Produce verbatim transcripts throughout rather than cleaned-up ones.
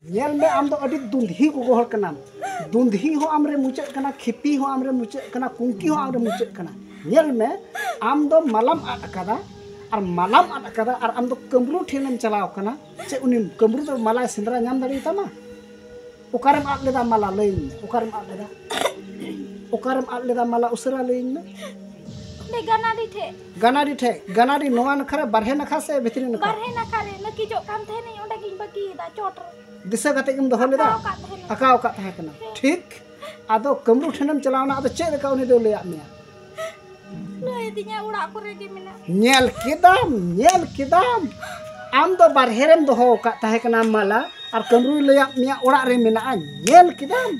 ᱧᱮᱞ ᱢᱮ, ᱟᱢ ᱫᱚ ᱟᱹᱰᱤ ᱫᱩᱸᱫᱷᱤ ᱜᱚᱜᱚ ᱦᱚᱲ ᱠᱟᱱᱟᱢ᱾ ᱫᱩᱸᱫᱷᱤ ᱦᱚᱸ ᱟᱢ ᱨᱮ ᱢᱩᱪᱟᱹᱫ ᱠᱟᱱᱟ, ᱠᱷᱤᱯᱤ ᱦᱚᱸ ᱟᱢ ᱨᱮ ᱢᱩᱪᱟᱹᱫ ᱠᱟᱱᱟ, ᱠᱩᱝᱠᱤ ᱦᱚᱸ ᱟᱢ ᱨᱮ ᱢᱩᱪᱟᱹᱫ ᱠᱟᱱᱟ᱾ ᱧᱮᱞ ᱢᱮ, ᱟᱢ ᱫᱚ ᱢᱟᱞᱟᱢ ᱟᱫ ᱟᱠᱟᱫᱟ, ᱟᱨ ᱢᱟᱞᱟᱢ ᱟᱫ ᱟᱠᱟᱫᱟ, ᱟᱨ ᱟᱢ ᱫᱚ ᱠᱟᱹᱢᱨᱩ ᱴᱷᱮᱱᱮᱢ ᱪᱟᱞᱟᱣ ᱠᱟᱱᱟ᱾ ᱪᱮᱫ ᱩᱱᱤ ᱠᱟᱹᱢᱨᱩ ᱫᱚ ᱢᱟᱞᱟᱭ ᱥᱮᱸᱫᱽᱨᱟ ᱧᱟᱢ ᱫᱟᱲᱮᱭᱟᱛᱟᱢᱟ? ᱚᱠᱟᱨᱮᱢ ᱟᱫ ᱞᱮᱫᱟ ᱢᱟᱞᱟ? ᱞᱟᱹᱭᱟᱹᱧ ᱢᱮ, ᱚᱠᱟᱨᱮᱢ ᱟᱫ ᱞᱮᱫᱟ? ᱚᱠᱟᱨᱮᱢ ᱟᱫ ᱞᱮᱫᱟ ᱢᱟᱞᱟ? ᱩᱥᱟᱹᱨᱟ ᱞᱟᱹᱭᱟᱹᱧ ᱢᱮ᱾ ᱚᱸᱰᱮ ᱜᱟᱱᱟᱰᱤ ᱴᱷᱮᱡ᱾ ᱜᱟᱱᱟᱰᱤ ᱴᱷᱮᱡ? ᱜᱟᱱᱟᱰᱤ ᱱᱚᱣᱟ ᱱᱟᱠᱷᱟ ᱨᱮ, ᱵᱟᱨᱦᱮ ᱱᱟᱠᱷᱟ ᱥᱮ ᱵᱷᱤᱛᱨᱤ ᱱᱟᱠᱷᱟ? ᱵᱟᱨᱦᱮ ᱱᱟᱠᱷᱟ ᱨᱮ ᱱᱟᱹᱠᱤᱡᱚᱜ ᱠᱟᱱ ᱛᱟᱦᱮᱱᱟᱹᱧ, ᱚᱸᱰᱮ ᱜᱤᱧ ᱵᱟᱹᱜᱤᱭᱮᱫᱟ ᱪᱚᱴ ᱨᱮ᱾ ᱫᱤᱥᱟᱹ ᱠᱟᱛᱮ ᱜᱮᱢ ᱫᱚᱦᱚ ᱞᱮᱫᱟ? ᱟᱠᱟᱣ ᱟᱠᱟᱫ ᱛᱟᱦᱮᱱᱟᱹᱧ᱾ ᱟᱠᱟᱣ ᱟᱠᱟᱫ ᱛᱟᱦᱮᱸ ᱠᱟᱱᱟ᱾ ᱦᱮᱸ᱾ ᱴᱷᱤᱠ᱾ ᱟᱫᱚ ᱠᱟᱹᱢᱨᱩ ᱴᱷᱮᱱᱮᱢ ᱪᱟᱞᱟᱣᱱᱟ, ᱟᱫᱚ ᱪᱮᱫ ᱞᱮᱠᱟ ᱩᱱᱤ ᱫᱚᱭ ᱞᱟᱹᱭᱟᱫ ᱢᱮᱭᱟ? ᱞᱟᱹᱭ ᱟᱹᱫᱤᱧᱟ, "ᱚᱲᱟᱜ ᱠᱚᱨᱮ ᱜᱮ ᱢᱮᱱᱟᱜᱼᱟ᱾" ᱧᱮᱞ ᱠᱮᱫᱟᱢ, ᱧᱮᱞ ᱠᱮᱫᱟᱢ, ᱟᱢ ᱫᱚ ᱵᱟᱨᱦᱮ ᱨᱮᱢ ᱫᱚᱦᱚ ᱟᱠᱟᱫ ᱛᱟᱦᱮᱸ ᱠᱟᱱᱟ ᱢᱟᱞᱟ, ᱟᱨ ᱠᱟᱹᱢᱨᱩᱭ ᱞᱟᱹᱭᱟᱫ ᱢᱮᱭᱟ ᱚᱲᱟᱜ ᱨᱮ ᱢᱮᱱᱟᱜᱼᱟ᱾ ᱧᱮᱞ ᱠᱮᱫᱟᱢ,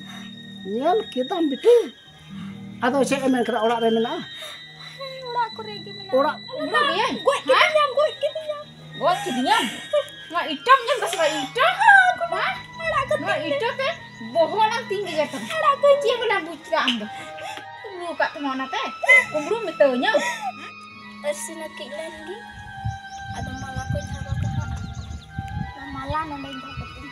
ᱧᱮᱞ ᱠᱮᱫᱟᱢ ᱵᱤᱴᱤ᱾ ᱟᱫᱚ ᱪᱮᱫ ᱮ ᱢᱮᱱ ᱠᱮᱫᱟ, ᱚᱲᱟᱜ ᱨᱮ ᱢᱮᱱᱟᱜᱼᱟ? ᱚᱲᱟᱜ ᱠᱚᱨᱮ ᱜᱮ ᱢᱮᱱᱟᱜᱼᱟ᱾ ᱚᱲᱟᱜ ᱜᱚᱡ ᱠᱤᱫᱤᱧᱟᱢ, ᱜᱚᱡ ᱠᱤᱫᱤᱧᱟᱢ᱾ ᱜᱚᱡ ᱠᱤᱫᱤᱧᱟᱢ? ᱱᱚᱣᱟ ᱤᱴᱟᱢ ᱧᱮᱞ ᱠᱟᱫᱟ ᱥᱮ ᱵᱟᱝ? ᱤᱴᱟ? ᱦᱮᱸ? ᱟᱲᱟᱜ ᱠᱟᱹᱛᱤᱧ ᱱᱚᱣᱟ ᱢᱮ᱾ ᱤᱴᱟ ᱛᱮ ᱵᱚᱦᱚᱜ ᱞᱟᱝ ᱛᱤᱧ ᱜᱮ ᱛᱟᱢᱟ᱾ ᱟᱲᱟᱜ ᱠᱟᱹᱛᱤᱧ ᱪᱮᱫ ᱵᱚᱞᱮ ᱵᱩᱡᱽ ᱠᱮᱫᱟ ᱟᱢ ᱫᱚ? ᱠᱩᱢᱵᱽᱲᱩ ᱟᱠᱟᱫ ᱛᱟᱢᱟ ᱚᱱᱟᱛᱮ? ᱠᱩᱢᱵᱽᱲᱩ ᱢᱮᱛᱟᱹᱣᱧᱟᱢ? ᱟᱹᱨᱥᱤ ᱱᱟᱹᱠᱤᱡ ᱞᱮᱱ ᱜᱤᱧ᱾ ᱟᱫᱚ ᱢᱟᱞᱟ ᱠᱚᱧ ᱦᱚᱨᱚᱜᱟ ᱦᱟᱸᱜ᱾ ᱚᱱᱟ ᱢᱟᱞᱟ ᱱᱚᱰᱮᱧ ᱫᱚᱦᱚ ᱠᱟᱹᱛᱤᱧ᱾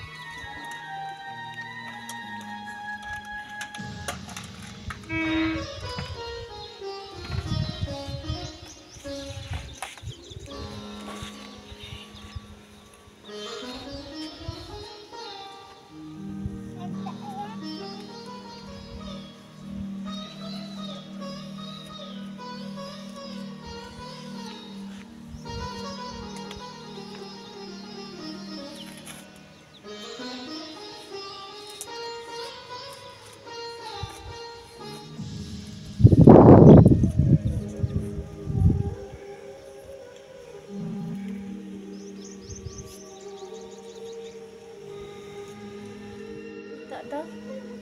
ᱱᱤᱛᱚᱜ ᱫᱚ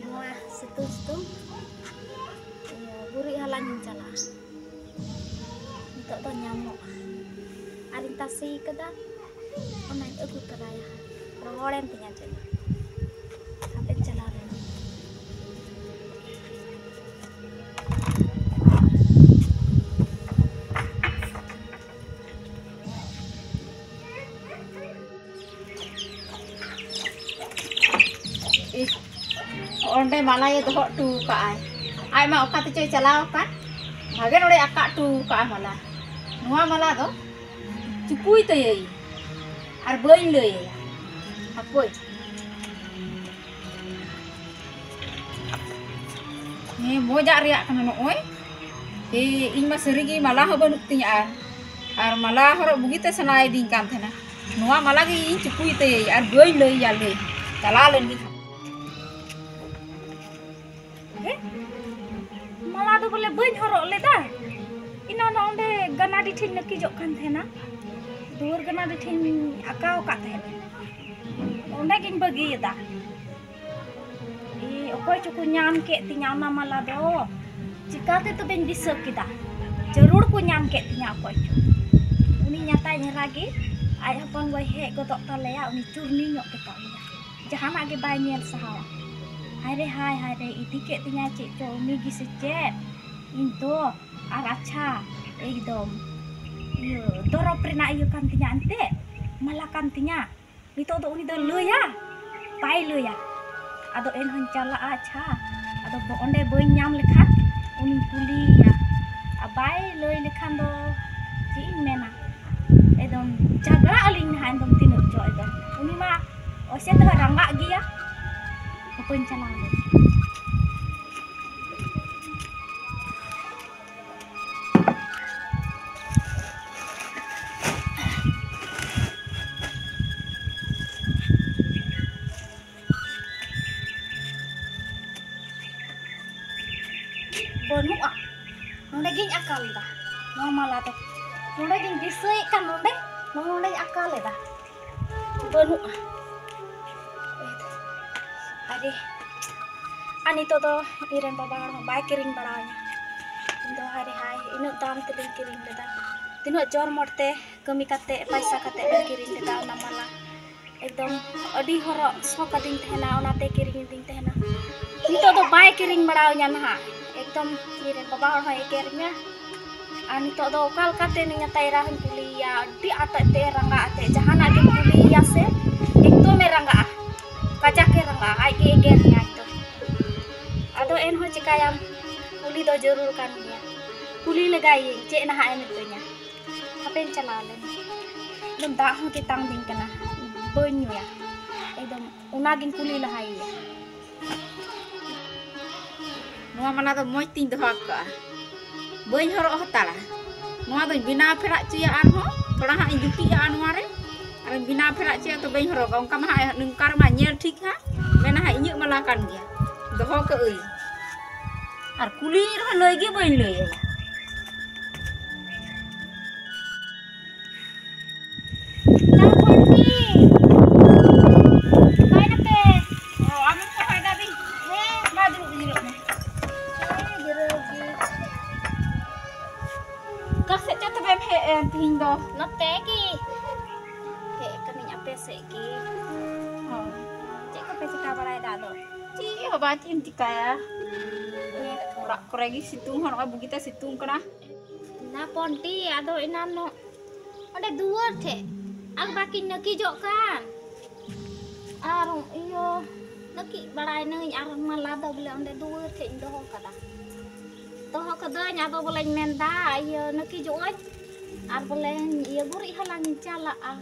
ᱱᱚᱣᱟ ᱥᱤᱛᱩᱝ ᱥᱤᱛᱩᱝ ᱤᱭᱟᱹ ᱜᱩᱨᱤᱡ ᱦᱟᱞᱟᱝ ᱤᱧ ᱪᱟᱞᱟᱜᱼᱟ᱾ ᱱᱤᱛᱚᱜ ᱫᱚ ᱧᱟᱢᱚᱜᱼᱟ᱾ ᱟᱨᱤᱧ ᱛᱟᱥᱮ ᱠᱟᱫᱟ, ᱚᱱᱟᱧ ᱟᱹᱜᱩ ᱛᱚᱨᱟᱭᱟ᱾ ᱨᱚᱦᱚᱲᱮᱱ ᱛᱤᱧᱟ ᱡᱟᱹᱱᱤᱡ᱾ ᱦᱟᱯᱮᱧ ᱪᱟᱞᱟᱣ ᱞᱮᱱ ᱜᱮ᱾ ᱚᱸᱰᱮ ᱢᱟᱞᱟᱭᱮ ᱫᱚᱦᱚ ᱦᱚᱴᱚ ᱠᱟᱜᱼᱟᱭ᱾ ᱟᱡ ᱢᱟ ᱚᱠᱟ ᱛᱮᱪᱚᱭ ᱪᱟᱞᱟᱣ ᱟᱠᱟᱱ, ᱵᱷᱟᱜᱮ ᱱᱚᱰᱮ ᱟᱠᱟ ᱦᱚᱴᱚ ᱠᱟᱜᱼᱟ ᱢᱟᱞᱟ᱾ ᱱᱚᱣᱟ ᱢᱟᱞᱟ ᱫᱚ ᱪᱩᱠᱩᱭ ᱛᱟᱹᱭᱟᱹᱧ ᱟᱨ ᱵᱟᱹᱧ ᱞᱟᱹᱭ ᱟᱭᱟ᱾ ᱦᱟᱯᱳᱭ᱾ ᱦᱮᱸ, ᱢᱚᱡᱟᱜ ᱨᱮᱭᱟᱜ ᱠᱟᱱᱟ ᱱᱚᱜᱼᱚᱭ᱾ ᱮ, ᱤᱧ ᱢᱟ ᱥᱟᱹᱨᱤᱜᱮ ᱢᱟᱞᱟ ᱦᱚᱸ ᱵᱟᱹᱱᱩᱜ ᱛᱤᱧᱟ ᱟᱨ, ᱟᱨ ᱢᱟᱞᱟ ᱦᱚᱨᱚᱜ ᱵᱩᱜᱤᱛᱮ ᱥᱟᱱᱟᱭᱮᱫᱤᱧ ᱠᱟᱱ ᱛᱟᱦᱮᱱᱟ᱾ ᱱᱚᱣᱟ ᱢᱟᱞᱟ ᱜᱮ ᱤᱧ ᱪᱩᱠᱩᱭ ᱛᱟᱹᱭᱟᱹᱧ ᱟᱨ ᱵᱟᱹᱧ ᱞᱟᱹᱭᱟ ᱞᱟᱹᱭ᱾ ᱪᱟᱞᱟᱣ ᱞᱮᱱ ᱜᱤᱧ᱾ ᱦᱮᱸ? ᱢᱟᱞᱟ ᱫᱚ ᱵᱚᱞᱮ ᱵᱟᱹᱧ ᱦᱚᱨᱚᱜ ᱞᱮᱫᱟ᱾ ᱮᱱᱟᱱ ᱚᱸᱰᱮ ᱜᱟᱱᱟᱰᱤ ᱴᱷᱮᱱ ᱱᱟᱹᱠᱤᱡᱚᱜ ᱠᱟᱱ ᱛᱟᱦᱮᱱᱟ᱾ ᱫᱩᱣᱟᱹᱨ ᱜᱟᱱᱟᱰᱤ ᱴᱷᱮᱱ ᱟᱠᱟᱣ ᱟᱠᱟᱫ ᱛᱟᱦᱮᱱᱟ᱾ ᱚᱸᱰᱮ ᱜᱤᱧ ᱵᱟᱹᱜᱤᱭᱟᱫᱟ᱾ ᱮ, ᱚᱠᱚᱭ ᱪᱚᱠᱚ ᱧᱟᱢ ᱠᱮᱫ ᱛᱤᱧᱟ ᱚᱱᱟ ᱢᱟᱞᱟ ᱫᱚ᱾ ᱪᱤᱠᱟᱛᱮ ᱛᱚᱵᱮᱧ ᱫᱤᱥᱟᱹ ᱠᱮᱫᱟ? ᱡᱟᱹᱨᱩᱲ ᱠᱚ ᱧᱟᱢ ᱠᱮᱫ ᱛᱤᱧᱟ ᱚᱠᱚᱭ ᱪᱚ᱾ ᱩᱱᱤ ᱧᱟᱛᱟᱭ ᱧᱮᱞᱟ ᱜᱮ, ᱟᱡ ᱦᱚᱯᱚᱱ ᱜᱚᱭ ᱦᱮᱡ ᱜᱚᱫᱚᱜ ᱛᱟᱞᱮᱭᱟ, ᱩᱱᱤ ᱪᱩᱨᱱᱤ ᱧᱚᱜ ᱜᱮᱛᱟ ᱞᱮᱭᱟ᱾ ᱡᱟᱦᱟᱱᱟᱜ ᱜᱮ ᱵᱟᱭ ᱧᱮᱞ ᱥᱟᱦᱟᱣᱟ᱾ ᱦᱟᱭ ᱨᱮ ᱦᱟᱭ, ᱦᱟᱭ ᱨᱮ, ᱤᱫᱤ ᱠᱮᱫ ᱛᱤᱧᱟᱭ ᱪᱮᱫ ᱪᱚ ᱩᱱᱤ ᱜᱮ ᱥᱮ ᱪᱮᱫ? ᱤᱧ ᱫᱚ ᱟᱨ ᱟᱪᱪᱷᱟ, ᱮᱠᱫᱚᱢ ᱤᱭᱟᱹ ᱫᱚᱨᱚᱯ ᱨᱮᱱᱟᱜ ᱤᱭᱟᱹ ᱠᱟᱱ ᱛᱤᱧᱟ ᱮᱱᱛᱮ, ᱢᱟᱞᱟ ᱠᱟᱱ ᱛᱤᱧᱟ᱾ ᱱᱤᱛᱚᱜ ᱫᱚ ᱩᱱᱤ ᱫᱚ ᱞᱟᱹᱭᱟ? ᱵᱟᱭ ᱞᱟᱹᱭᱟ᱾ ᱟᱫᱚ ᱮᱱᱦᱚᱸᱧ ᱪᱟᱞᱟᱜᱼᱟ, ᱟᱪᱪᱷᱟ, ᱟᱫᱚ ᱚᱸᱰᱮ ᱵᱟᱹᱧ ᱧᱟᱢ ᱞᱮᱠᱷᱟᱱ ᱩᱱᱤᱧ ᱠᱩᱞᱤᱭᱮᱭᱟ᱾ ᱟᱨ ᱵᱟᱭ ᱞᱟᱹᱭ ᱞᱮᱠᱷᱟᱱ ᱫᱚ ᱪᱮᱫ ᱤᱧ ᱢᱮᱱᱟ? ᱮᱠᱫᱚᱢ ᱡᱷᱟᱜᱽᱲᱟᱜ ᱟᱹᱞᱤᱧ ᱱᱟᱦᱟᱜ ᱮᱠᱫᱚᱢ ᱛᱤᱱᱟᱹᱜ ᱪᱚ ᱮᱠᱫᱚᱢ᱾ ᱩᱱᱤ ᱢᱟ ᱚᱭᱥᱮ ᱛᱮᱦᱚᱸ ᱨᱟᱸᱜᱟᱜ ᱜᱮᱭᱟ᱾ ᱦᱟᱯᱟᱹᱧ ᱪᱟᱞᱟᱣ ᱞᱮᱱ᱾ ᱵᱟᱹᱱᱩᱜᱼᱟ᱾ ᱱᱚᱰᱮ ᱜᱤᱧ ᱟᱠᱟ ᱞᱮᱫᱟ ᱱᱚᱣᱟ ᱢᱟᱞᱟ ᱫᱚ᱾ ᱱᱚᱰᱮ ᱜᱤᱧ ᱫᱤᱥᱟᱹᱭᱮᱫ ᱠᱟᱱ, ᱱᱚᱰᱮ, ᱱᱚᱰᱮᱧ ᱟᱠᱟ ᱞᱮᱫᱟ᱾ ᱵᱟᱹᱱᱩᱜᱼᱟ᱾ ᱟᱨᱮ, ᱟᱨ ᱱᱤᱛᱚᱜ ᱫᱚ ᱤᱧᱨᱮᱱ ᱵᱟᱵᱟ ᱦᱚᱲ ᱦᱚᱸ ᱵᱟᱭ ᱠᱤᱨᱤᱧ ᱵᱟᱲᱟᱣᱟᱹᱧᱟ᱾ ᱤᱧ ᱫᱚ ᱦᱟᱭ ᱨᱮ ᱦᱟᱭ, ᱤᱱᱟᱹᱜ ᱫᱟᱢ ᱛᱮᱞᱤᱧ ᱠᱤᱨᱤᱧ ᱞᱮᱫᱟ, ᱛᱤᱱᱟᱹᱜ ᱡᱳᱨ ᱢᱚᱴ ᱛᱮ ᱠᱟᱹᱢᱤ ᱠᱟᱛᱮ, ᱯᱟᱭᱥᱟ ᱠᱟᱛᱮ ᱞᱤᱧ ᱠᱤᱨᱤᱧ ᱞᱮᱫᱟ ᱚᱱᱟ ᱢᱟᱞᱟ᱾ ᱮᱠᱫᱚᱢ ᱟᱹᱰᱤ ᱦᱚᱨᱚᱜ ᱥᱚᱠ ᱟᱹᱫᱤᱧ ᱛᱟᱦᱮᱱᱟ, ᱚᱱᱟᱛᱮ ᱠᱤᱨᱤᱧ ᱟᱹᱫᱤᱧ ᱛᱟᱦᱮᱱᱟ᱾ ᱱᱤᱛᱚᱜ ᱫᱚ ᱵᱟᱭ ᱠᱤᱨᱤᱧ ᱵᱟᱲᱟᱣᱟᱹᱧᱟ ᱱᱟᱦᱟᱜ᱾ ᱮᱠᱫᱚᱢ ᱤᱧᱨᱮᱱ ᱵᱟᱵᱟ ᱦᱚᱲ ᱦᱚᱸᱭ ᱮᱜᱮᱨᱤᱧᱟ᱾ ᱟᱨ ᱱᱤᱛᱚᱜ ᱫᱚ ᱚᱠᱟ ᱞᱮᱠᱟᱛᱮ ᱱᱩᱭ ᱧᱟᱛᱟ ᱮᱨᱟ ᱦᱚᱸᱧ ᱠᱩᱞᱤᱭᱮᱭᱟ? ᱟᱹᱰᱤ ᱟᱸᱴ ᱛᱮ ᱨᱟᱸᱜᱟᱜ ᱟᱛᱮ, ᱡᱟᱦᱟᱱᱟᱜ ᱜᱮᱢ ᱠᱩᱞᱤᱭᱮᱭᱟ ᱥᱮ, ᱮᱠᱫᱚᱢᱮ ᱨᱟᱸᱜᱟᱜᱼᱟ᱾ ᱠᱟᱡᱟᱠ ᱮ ᱨᱟᱸᱜᱟᱜᱼᱟ, ᱟᱡ ᱜᱮ ᱮᱜᱮᱨᱤᱧᱟᱭ ᱛᱚ᱾ ᱟᱫᱚ ᱮᱱᱦᱚᱸ ᱪᱮᱠᱟᱭᱟᱢ, ᱠᱩᱞᱤ ᱫᱚ ᱡᱟᱹᱨᱩᱲ ᱠᱟᱱ ᱜᱮᱭᱟ᱾ ᱠᱩᱞᱤ ᱞᱮᱜᱟᱭᱤᱧ, ᱪᱮᱫ ᱱᱟᱦᱟᱜ ᱮ ᱢᱤᱛᱟᱹᱧᱟ᱾ ᱦᱟᱯᱮᱧ ᱪᱟᱞᱟᱣ ᱞᱮᱱ᱾ ᱮᱠᱫᱚᱢ ᱫᱟᱜ ᱦᱚᱸ ᱛᱮᱛᱟᱝ ᱫᱤᱧ ᱠᱟᱱᱟ, ᱵᱟᱹᱧ ᱧᱩᱭᱟ᱾ ᱮᱠᱫᱚᱢ ᱚᱱᱟᱜᱤᱧ ᱠᱩᱞᱤ ᱞᱟᱦᱟᱭᱮᱭᱟ᱾ ᱱᱚᱣᱟ ᱢᱟᱞᱟ ᱫᱚ ᱢᱚᱡᱽ ᱛᱤᱧ ᱫᱚᱦᱚ ᱠᱟᱜᱼᱟ, ᱵᱟᱹᱧ ᱦᱚᱨᱚᱜ ᱦᱟᱛᱟᱲᱟ᱾ ᱱᱚᱣᱟ ᱫᱚᱧ ᱵᱮᱱᱟᱣ ᱯᱷᱮᱨᱟᱜ ᱦᱚᱪᱚᱭᱟ, ᱟᱨᱦᱚᱸ ᱛᱷᱚᱲᱟ ᱦᱟᱸᱜ ᱤᱧ ᱡᱩᱴᱤᱜᱼᱟ ᱱᱚᱣᱟ ᱨᱮ, ᱟᱨᱤᱧ ᱵᱮᱱᱟᱣ ᱯᱷᱮᱨᱟᱜ ᱦᱚᱪᱚᱭᱟ, ᱛᱚ ᱵᱟᱹᱧ ᱦᱚᱨᱚᱜᱟ᱾ ᱚᱱᱠᱟ ᱢᱟ ᱦᱟᱸᱜ ᱱᱚᱝᱠᱟ ᱨᱮᱢᱟ ᱧᱮᱞ ᱴᱷᱤᱠ ᱦᱟᱸᱜ ᱢᱮᱱᱟ ᱦᱟᱸᱜ ᱤᱧᱟᱹᱜ ᱢᱟᱞᱟ ᱠᱟᱱ ᱜᱮᱭᱟ, ᱫᱚᱦᱚ ᱠᱟᱜ ᱟᱹᱧ᱾ ᱟᱨ ᱠᱩᱞᱤᱭᱮ ᱨᱮᱦᱚᱸ ᱞᱟᱹᱭ ᱜᱮ ᱵᱟᱹᱧ ᱞᱟᱹᱭ ᱟᱭᱟ᱾ ᱛᱟᱨᱯᱚᱨ ᱠᱤ? ᱚᱠᱟᱭ ᱱᱟᱯᱮ? ᱚ, ᱟᱢᱮᱢ ᱦᱚᱦᱚᱭᱮᱫᱟ ᱵᱤ? ᱦᱮᱸ᱾ ᱢᱟ ᱫᱩᱲᱩᱵ ᱡᱤᱨᱟᱹᱜ ᱢᱮ᱾ ᱦᱮᱸ, ᱡᱤᱨᱟᱹᱣ ᱜᱮ᱾ ᱚᱠᱟ ᱥᱮᱫ ᱪᱚ ᱛᱚᱵᱮᱢ ᱦᱮᱡ ᱮᱱ ᱛᱤᱦᱤᱧ ᱫᱚ? ᱱᱚᱛᱮ ᱜᱮ᱾ ᱦᱮᱡ ᱠᱟᱹᱱᱟᱹᱧ ᱟᱯᱮ ᱥᱮᱫ ᱜᱮ᱾ ᱚ᱾ ᱪᱮᱫ ᱠᱚᱯᱮ ᱪᱤᱠᱟ ᱵᱟᱲᱟᱭᱮᱫᱟ ᱟᱫᱚ? ᱪᱮᱫ ᱦᱚᱸ ᱵᱟᱝ, ᱪᱮᱫ ᱮᱢ ᱪᱤᱠᱟᱭᱟ? ᱦᱮᱸ ᱛᱚ᱾ ᱚᱲᱟᱜ ᱠᱚᱨᱮ ᱜᱮ ᱥᱤᱛᱩᱝ ᱦᱚᱸ, ᱱᱚᱜᱼᱚᱭ ᱵᱩᱜᱤᱛᱮ ᱥᱤᱛᱩᱝ ᱠᱟᱱᱟ᱾ ᱱᱟ ᱯᱚᱱᱴᱤ, ᱟᱫᱚ ᱮᱱᱟᱱᱚᱜ ᱚᱸᱰᱮ ᱫᱩᱣᱟᱹᱨ ᱴᱷᱮᱡ ᱟᱨ ᱵᱟᱹᱠᱤᱱ ᱱᱟᱹᱠᱤᱡᱚᱜ ᱠᱟᱱ᱾ ᱟᱨ ᱤᱭᱟᱹ, ᱱᱟᱹᱠᱤᱡ ᱵᱟᱲᱟᱭᱱᱟᱹᱧ ᱟᱨ ᱢᱟᱞᱟ ᱫᱚ ᱵᱚᱞᱮ ᱚᱸᱰᱮ ᱫᱩᱣᱟᱹᱨ ᱴᱷᱮᱡ ᱤᱧ ᱫᱚᱦᱚ ᱠᱟᱫᱟ᱾ ᱫᱚᱦᱚ ᱠᱟᱹᱫᱟᱹᱧ, ᱟᱫᱚ ᱵᱚᱞᱮᱧ ᱢᱮᱱᱫᱟ, ᱤᱭᱟᱹ, ᱱᱟᱹᱠᱤᱡᱚᱜ ᱟᱹᱧ ᱟᱨ ᱵᱚᱞᱮ, ᱤᱭᱟᱹ, ᱜᱩᱨᱤᱡ ᱦᱟᱞᱟᱝ ᱤᱧ ᱪᱟᱞᱟᱜᱼᱟ᱾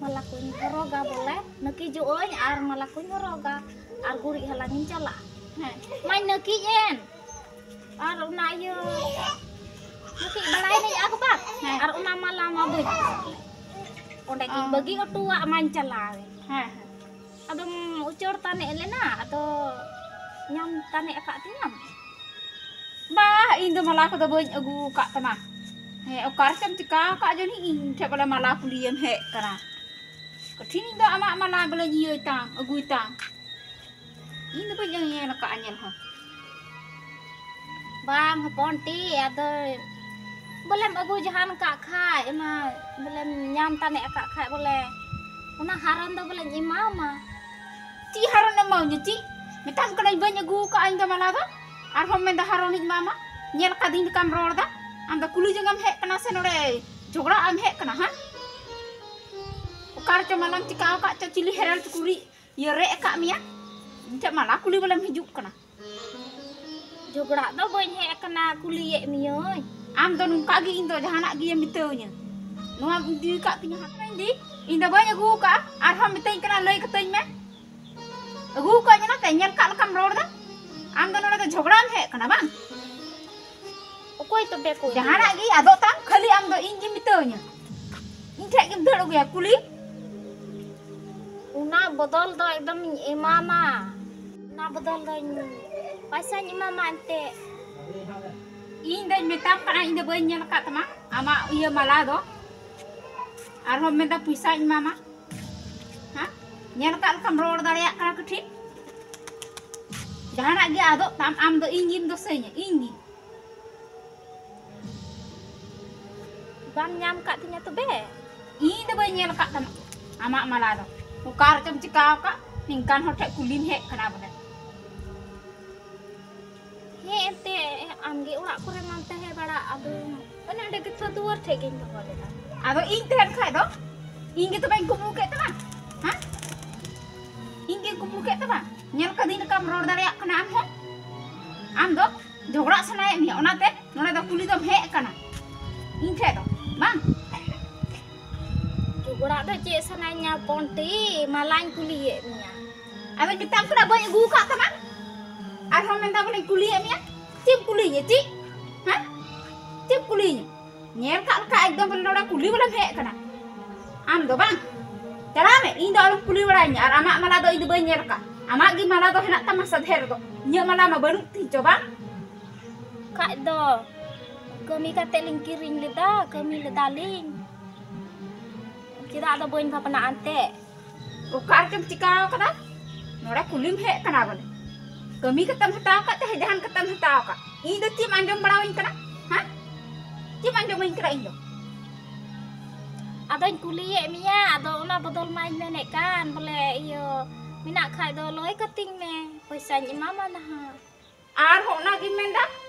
ᱢᱟᱞᱟ ᱠᱚᱧ ᱦᱚᱨᱚᱜᱟ ᱵᱚᱞᱮ, ᱱᱟᱹᱠᱤᱡᱚᱜ ᱟᱹᱧ ᱟᱨ ᱢᱟᱞᱟ ᱠᱚᱧ ᱦᱚᱨᱚᱜᱟ ᱟᱨ ᱜᱩᱨᱤᱡ ᱦᱟᱞᱟᱝ ᱤᱧ ᱪᱟᱞᱟᱜᱼᱟ᱾ ᱦᱮᱸ᱾ ᱢᱟᱧ ᱱᱟᱹᱠᱤᱡ ᱮᱱ᱾ ᱟᱨ ᱚᱱᱟ ᱤᱭᱟᱹ, ᱱᱟᱹᱠᱤᱡ ᱵᱟᱲᱟᱭᱱᱟᱹᱧ ᱟᱠᱵᱟᱨ᱾ ᱦᱮᱸ᱾ ᱟᱨ ᱚᱱᱟ ᱢᱟᱞᱟ ᱢᱟ ᱵᱟᱹᱧ ᱚᱸᱰᱮ ᱜᱤᱧ ᱚ᱾ ᱵᱟᱹᱜᱤ ᱦᱚᱴᱚᱣᱟᱜ ᱢᱟᱧ ᱪᱟᱞᱟᱣᱮᱱ᱾ ᱦᱮᱸ, ᱦᱮᱸ᱾ ᱟᱫᱚᱢ ᱩᱪᱟᱹᱲ ᱛᱟᱱᱮᱡ ᱞᱮᱱᱟ, ᱟᱫᱚ ᱧᱟᱢ ᱛᱟᱱᱮᱡ ᱟᱠᱟᱫ ᱛᱤᱧᱟᱢ? ᱵᱟ, ᱤᱧ ᱫᱚ ᱢᱟᱞᱟ ᱠᱚᱫᱚ ᱵᱟᱹᱧ ᱟᱹᱜᱩ ᱟᱠᱟᱫ ᱛᱟᱢᱟ᱾ ᱦᱮᱸ, ᱚᱠᱟ ᱨᱮᱪᱚᱢ ᱪᱤᱠᱟ ᱟᱠᱟᱫ ᱡᱟᱹᱱᱤᱡ, ᱤᱧ ᱴᱷᱮᱡ ᱵᱚᱞᱮ ᱢᱟᱞᱟ ᱠᱩᱞᱤᱭᱮᱢ ᱦᱮᱡ ᱠᱟᱱᱟ᱾ ᱠᱚᱴᱷᱤᱱ ᱤᱧ ᱫᱚ ᱟᱢᱟᱜ ᱢᱟᱞᱟ ᱵᱚᱞᱮᱧ ᱤᱭᱟᱹᱭ ᱛᱟᱢ, ᱟᱹᱜᱩᱭ ᱛᱟᱢ᱾ ᱤᱧ ᱫᱚ ᱵᱟᱹᱧ ᱧᱮᱞ ᱟᱠᱟᱫᱼᱟ ᱧᱮᱞ ᱦᱚᱸ᱾ ᱵᱟᱝ ᱦᱚᱯᱚᱱ ᱴᱤ, ᱟᱫᱚ ᱵᱚᱞᱮᱢ ᱟᱹᱜᱩ ᱡᱟᱦᱟᱱ ᱠᱟᱜ ᱠᱷᱟᱡ, ᱚᱱᱟ ᱵᱚᱞᱮᱢ ᱧᱟᱢ ᱛᱟᱱᱮ ᱟᱠᱟᱫ ᱠᱷᱟᱡ ᱵᱚᱞᱮ, ᱚᱱᱟ ᱦᱟᱨᱚᱱ ᱫᱚ ᱵᱚᱞᱮᱧ ᱮᱢᱟᱢᱟ᱾ ᱪᱮᱫ ᱦᱟᱨᱚᱱ ᱮᱢᱟᱣᱟᱹᱧᱟ? ᱪᱮᱫ ᱢᱮᱛᱟᱢ ᱠᱟᱹᱱᱟᱹᱧ ᱵᱟᱹᱧ ᱟᱹᱜᱩ ᱟᱠᱟᱫᱼᱟ ᱤᱧ ᱫᱚ ᱢᱟᱞᱟ ᱫᱚ, ᱟᱨᱦᱚᱸ ᱢᱮᱱᱫᱟ ᱦᱟᱨᱚᱱᱤᱧ ᱮᱢᱟᱢᱟ? ᱧᱮᱞ ᱟᱠᱟᱫᱤᱧ ᱞᱮᱠᱟᱢ ᱨᱚᱲ ᱮᱫᱟ᱾ ᱟᱢ ᱫᱚ ᱠᱩᱞᱤ ᱡᱚᱝ ᱮᱢ ᱦᱮᱡ ᱠᱟᱱᱟ ᱥᱮ ᱱᱚᱰᱮ ᱡᱷᱚᱜᱽᱲᱟᱜ ᱮᱢ ᱦᱮᱡ ᱠᱟᱱᱟ? ᱦᱮᱸ, ᱚᱠᱟ ᱨᱮᱪᱚ ᱢᱟᱞᱟᱢ ᱪᱤᱠᱟᱹ ᱟᱠᱟᱫ ᱪᱚ, ᱪᱤᱞᱤ ᱦᱮᱨᱮᱞ ᱪᱩᱠᱩᱨᱤᱡ ᱤᱭᱟᱹ ᱨᱮ ᱟᱠᱟᱫ ᱢᱮᱭᱟ? ᱤᱧ ᱴᱷᱮᱱ ᱢᱟᱞᱟ ᱠᱩᱞᱤ ᱵᱚᱞᱮᱢ ᱦᱤᱡᱩᱜ ᱠᱟᱱᱟ᱾ ᱡᱷᱚᱜᱽᱲᱟ ᱫᱚ ᱵᱟᱹᱧ ᱦᱮᱡ ᱟᱠᱟᱱᱟ, ᱠᱩᱞᱤᱭᱮᱫ ᱢᱤᱭᱟᱹᱧ᱾ ᱟᱢ ᱫᱚ ᱱᱚᱝᱠᱟ ᱜᱮ, ᱤᱧ ᱫᱚ ᱡᱟᱦᱟᱱᱟᱜ ᱜᱮ ᱢᱮᱛᱟᱹᱧᱟ᱾ ᱱᱚᱣᱟᱢ ᱤᱫᱤ ᱟᱠᱟᱫ ᱛᱤᱧᱟ ᱦᱟᱸᱜ᱾ ᱤᱧ ᱫᱚ ᱵᱟᱹᱧ ᱟᱹᱜᱩ ᱟᱠᱟᱫᱼᱟ, ᱟᱨᱦᱚᱸ ᱢᱮᱛᱟᱹᱧ ᱠᱟᱱᱟ, ᱞᱟᱹᱭ ᱠᱟᱹᱛᱟᱹᱧ ᱢᱮ᱾ ᱟᱹᱜᱩ ᱟᱠᱟᱫ ᱚᱱᱟᱛᱮ ᱧᱮᱞ ᱠᱟᱜ ᱞᱮᱠᱟᱢ ᱨᱚᱲ ᱮᱫᱟ᱾ ᱟᱢ ᱫᱚ ᱱᱚᱰᱮ ᱫᱚ ᱡᱷᱚᱜᱽᱲᱟᱢ ᱦᱮᱡ ᱟᱠᱟᱱᱟ ᱵᱟᱝ? ᱚᱠᱚᱭ ᱛᱚᱵᱮ ᱠᱚ ᱤᱫᱤᱭᱟ? ᱡᱟᱦᱟᱱᱟᱜ ᱜᱮ ᱟᱫᱚᱜ ᱛᱟᱢ, ᱠᱷᱟᱹᱞᱤ ᱟᱢ ᱫᱚ ᱤᱧ ᱜᱮᱢ ᱢᱮᱛᱟᱹᱧᱟ᱾ ᱤᱧ ᱴᱷᱮᱡ ᱜᱮᱢ ᱫᱟᱹᱲ ᱟᱹᱜᱩᱭᱟ ᱠᱩᱞᱤ᱾ ᱚᱱᱟ ᱵᱚᱫᱚᱞ ᱫᱚ ᱮᱠᱫᱚᱢ ᱤᱧ ᱮᱢᱟᱢᱟ᱾ ᱚᱱᱟ ᱵᱚᱫᱚᱞ ᱫᱚᱧ ᱯᱚᱭᱥᱟᱧ ᱮᱢᱟᱢᱟ ᱮᱱᱛᱮ᱾ ᱤᱧ ᱫᱚᱧ ᱢᱮᱛᱟᱢ ᱠᱟᱱᱟ, ᱤᱧ ᱫᱚ ᱵᱟᱹᱧ ᱧᱮᱞ ᱟᱠᱟᱫ ᱛᱟᱢᱟ ᱟᱢᱟᱜ ᱤᱭᱟᱹ ᱢᱟᱞᱟ ᱫᱚ᱾ ᱟᱨᱦᱚᱸ ᱢᱮᱱᱫᱟ ᱯᱚᱭᱥᱟᱧ ᱮᱢᱟᱢᱟ᱾ ᱦᱮᱸ? ᱧᱮᱞ ᱠᱟᱜ ᱞᱮᱠᱟᱢ ᱨᱚᱲ ᱫᱟᱲᱮᱭᱟᱜ ᱠᱟᱱᱟ ᱠᱟᱹᱴᱤᱡ? ᱡᱟᱦᱟᱱᱟᱜ ᱜᱮ ᱟᱫᱚᱜ ᱛᱟᱢ, ᱟᱢ ᱫᱚ ᱤᱧ ᱜᱮᱢ ᱫᱳᱥᱮᱧᱟ, ᱤᱧ ᱜᱮ᱾ ᱵᱟᱢ ᱧᱟᱢ ᱠᱟᱜ ᱛᱤᱧᱟ ᱛᱚᱵᱮ? ᱤᱧ ᱫᱚ ᱵᱟᱹᱧ ᱧᱮᱞ ᱠᱟᱜ ᱛᱟᱢᱟ ᱟᱢᱟᱜ ᱢᱟᱞᱟ ᱫᱚ᱾ ᱚᱠᱟ ᱨᱮᱪᱚᱢ ᱪᱤᱠᱟᱣ ᱠᱟᱜ, ᱱᱤᱝᱠᱟᱱ ᱦᱚᱲ ᱴᱷᱮᱡ ᱠᱩᱞᱤᱢ ᱦᱮᱡ ᱠᱟᱱᱟ ᱵᱚᱞᱮ᱾ ᱦᱮᱸ, ᱮᱱᱛᱮ ᱟᱢᱜᱮ ᱚᱲᱟᱜ ᱠᱚᱨᱮ ᱢᱟᱢ ᱛᱟᱦᱮᱸ ᱵᱟᱲᱟᱜ, ᱟᱫᱚ ᱚᱱᱮ ᱚᱸᱰᱮ ᱜᱮᱛᱚ ᱫᱩᱣᱟᱹᱨ ᱴᱷᱮᱡ ᱜᱤᱧ ᱫᱚᱦᱚ ᱞᱮᱫᱟ᱾ ᱟᱫᱚ ᱤᱧ ᱛᱟᱦᱮᱱ ᱠᱷᱟᱡ ᱫᱚ ᱤᱧ ᱜᱮ ᱛᱚᱵᱮᱧ ᱠᱩᱢᱵᱽᱲᱩ ᱠᱮᱫ ᱛᱟᱢᱟ? ᱦᱮᱸ? ᱤᱧ ᱜᱮᱧ ᱠᱩᱢᱵᱽᱲᱩ ᱠᱮᱫ ᱛᱟᱢᱟ? ᱧᱮᱞ ᱠᱟᱹᱫᱤᱧ ᱞᱮᱠᱟᱢ ᱨᱚᱲ ᱫᱟᱲᱮᱭᱟᱜ ᱠᱟᱱᱟ ᱟᱢ ᱦᱚᱸ? ᱟᱢ ᱫᱚ ᱡᱷᱚᱜᱽᱲᱟᱜ ᱥᱟᱱᱟᱭᱮᱫ ᱢᱮᱭᱟ, ᱚᱱᱟᱛᱮ ᱱᱚᱰᱮ ᱫᱚ ᱠᱩᱞᱤ ᱫᱚᱢ ᱦᱮᱡ ᱟᱠᱟᱱᱟ ᱤᱧ ᱴᱷᱮᱡ ᱫᱚ, ᱵᱟᱝ? ᱡᱷᱚᱜᱽᱲᱟᱜ ᱫᱚ ᱪᱮᱫ ᱥᱟᱱᱟᱧᱟ ᱯᱚᱱᱴᱤ? ᱢᱟᱞᱟᱧ ᱠᱩᱞᱤᱭᱮᱫ ᱢᱮᱭᱟ᱾ ᱟᱫᱚᱧ ᱢᱮᱛᱟᱢ ᱠᱟᱱᱟ ᱵᱟᱹᱧ ᱟᱹᱜᱩ ᱟᱠᱟᱫ ᱛᱟᱢᱟ, ᱟᱨᱦᱚᱸ ᱢᱮᱱᱫᱟ ᱵᱚᱞᱮᱧ ᱠᱩᱞᱤᱭᱮᱫ ᱢᱮᱭᱟ᱾ ᱪᱮᱫ ᱮᱢ ᱠᱩᱞᱤᱭᱤᱧᱟ? ᱪᱮᱫ? ᱦᱮᱸ? ᱪᱮᱫ ᱮᱢ ᱠᱩᱞᱤᱭᱤᱧᱟ? ᱧᱮᱞ ᱠᱟᱜ ᱞᱮᱠᱟ ᱮᱠᱫᱚᱢ ᱵᱚᱞᱮ ᱱᱚᱰᱮ ᱠᱩᱞᱤ ᱵᱚᱞᱮᱢ ᱦᱮᱡ ᱟᱠᱟᱱᱟ᱾ ᱟᱢ ᱫᱚ ᱵᱟᱝ? ᱪᱟᱞᱟᱣ ᱢᱮ, ᱤᱧ ᱫᱚ ᱟᱞᱚᱢ ᱠᱩᱞᱤ ᱵᱟᱲᱟᱧᱟ᱾ ᱟᱨ ᱟᱢᱟᱜ ᱢᱟᱞᱟ ᱫᱚ ᱤᱧ ᱫᱚ ᱵᱟᱹᱧ ᱧᱮᱞ ᱟᱠᱟᱫ᱾ ᱟᱢᱟᱜ ᱜᱮ ᱢᱟᱞᱟ ᱫᱚ ᱦᱮᱱᱟᱜ ᱛᱟᱢᱟ ᱥᱟᱫᱷᱮ ᱨᱮᱫᱚ, ᱤᱧᱟᱹᱜ ᱢᱟᱞᱟ ᱢᱟ ᱵᱟᱹᱱᱩᱜ ᱛᱤᱧ ᱪᱚ, ᱵᱟᱝ? ᱠᱷᱟᱡ ᱫᱚ ᱠᱟᱹᱢᱤ ᱠᱟᱛᱮ ᱞᱤᱧ ᱠᱤᱨᱤᱧ ᱞᱮᱫᱟ, ᱠᱟᱹᱢᱤ ᱞᱮᱫᱟᱞᱤᱧ᱾ ᱪᱮᱫᱟᱜ ᱫᱚ ᱵᱟᱹᱧ ᱵᱷᱟᱵᱽᱱᱟᱜᱼᱟ ᱮᱱᱛᱮ? ᱚᱠᱟ ᱨᱮᱪᱚᱢ ᱪᱤᱠᱟᱹᱣ ᱠᱟᱫᱟ? ᱱᱚᱰᱮ ᱠᱩᱞᱤᱢ ᱦᱮᱡ ᱠᱟᱱᱟ ᱵᱚᱞᱮ᱾ ᱠᱟᱹᱢᱤ ᱠᱟᱛᱮᱢ ᱦᱟᱛᱟᱣ ᱟᱠᱟᱫ ᱪᱟᱦᱮ ᱡᱟᱦᱟᱱ ᱠᱟᱛᱮᱢ ᱦᱟᱛᱟᱣ ᱟᱠᱟᱫ, ᱤᱧ ᱫᱚ ᱪᱮᱫ ᱮᱢ ᱟᱸᱡᱚᱢ ᱵᱟᱲᱟᱣᱟᱹᱧ ᱠᱟᱱᱟ? ᱦᱮᱸ? ᱪᱮᱫ ᱮᱢ ᱟᱸᱡᱚᱢᱟᱹᱧ ᱠᱟᱱᱟ ᱤᱧ ᱫᱚ? ᱟᱫᱚᱧ ᱠᱩᱞᱤᱭᱮᱫ ᱢᱮᱭᱟ, ᱟᱫᱚ ᱚᱱᱟ ᱵᱚᱫᱚᱞ ᱢᱟᱧ ᱢᱮᱱᱮᱫ ᱠᱟᱱ ᱵᱚᱞᱮ ᱤᱭᱟᱹ ᱢᱮᱱᱟᱜ ᱠᱷᱟᱡ ᱫᱚ ᱞᱟᱹᱭ ᱠᱟᱹᱛᱤᱧ ᱢᱮ, ᱯᱚᱭᱥᱟᱧ ᱮᱢᱟᱢᱟ ᱱᱟᱦᱟᱜ᱾ ᱟᱨᱦᱚᱸ ᱚᱱᱟᱜᱮᱢ ᱢᱮᱱᱫᱟ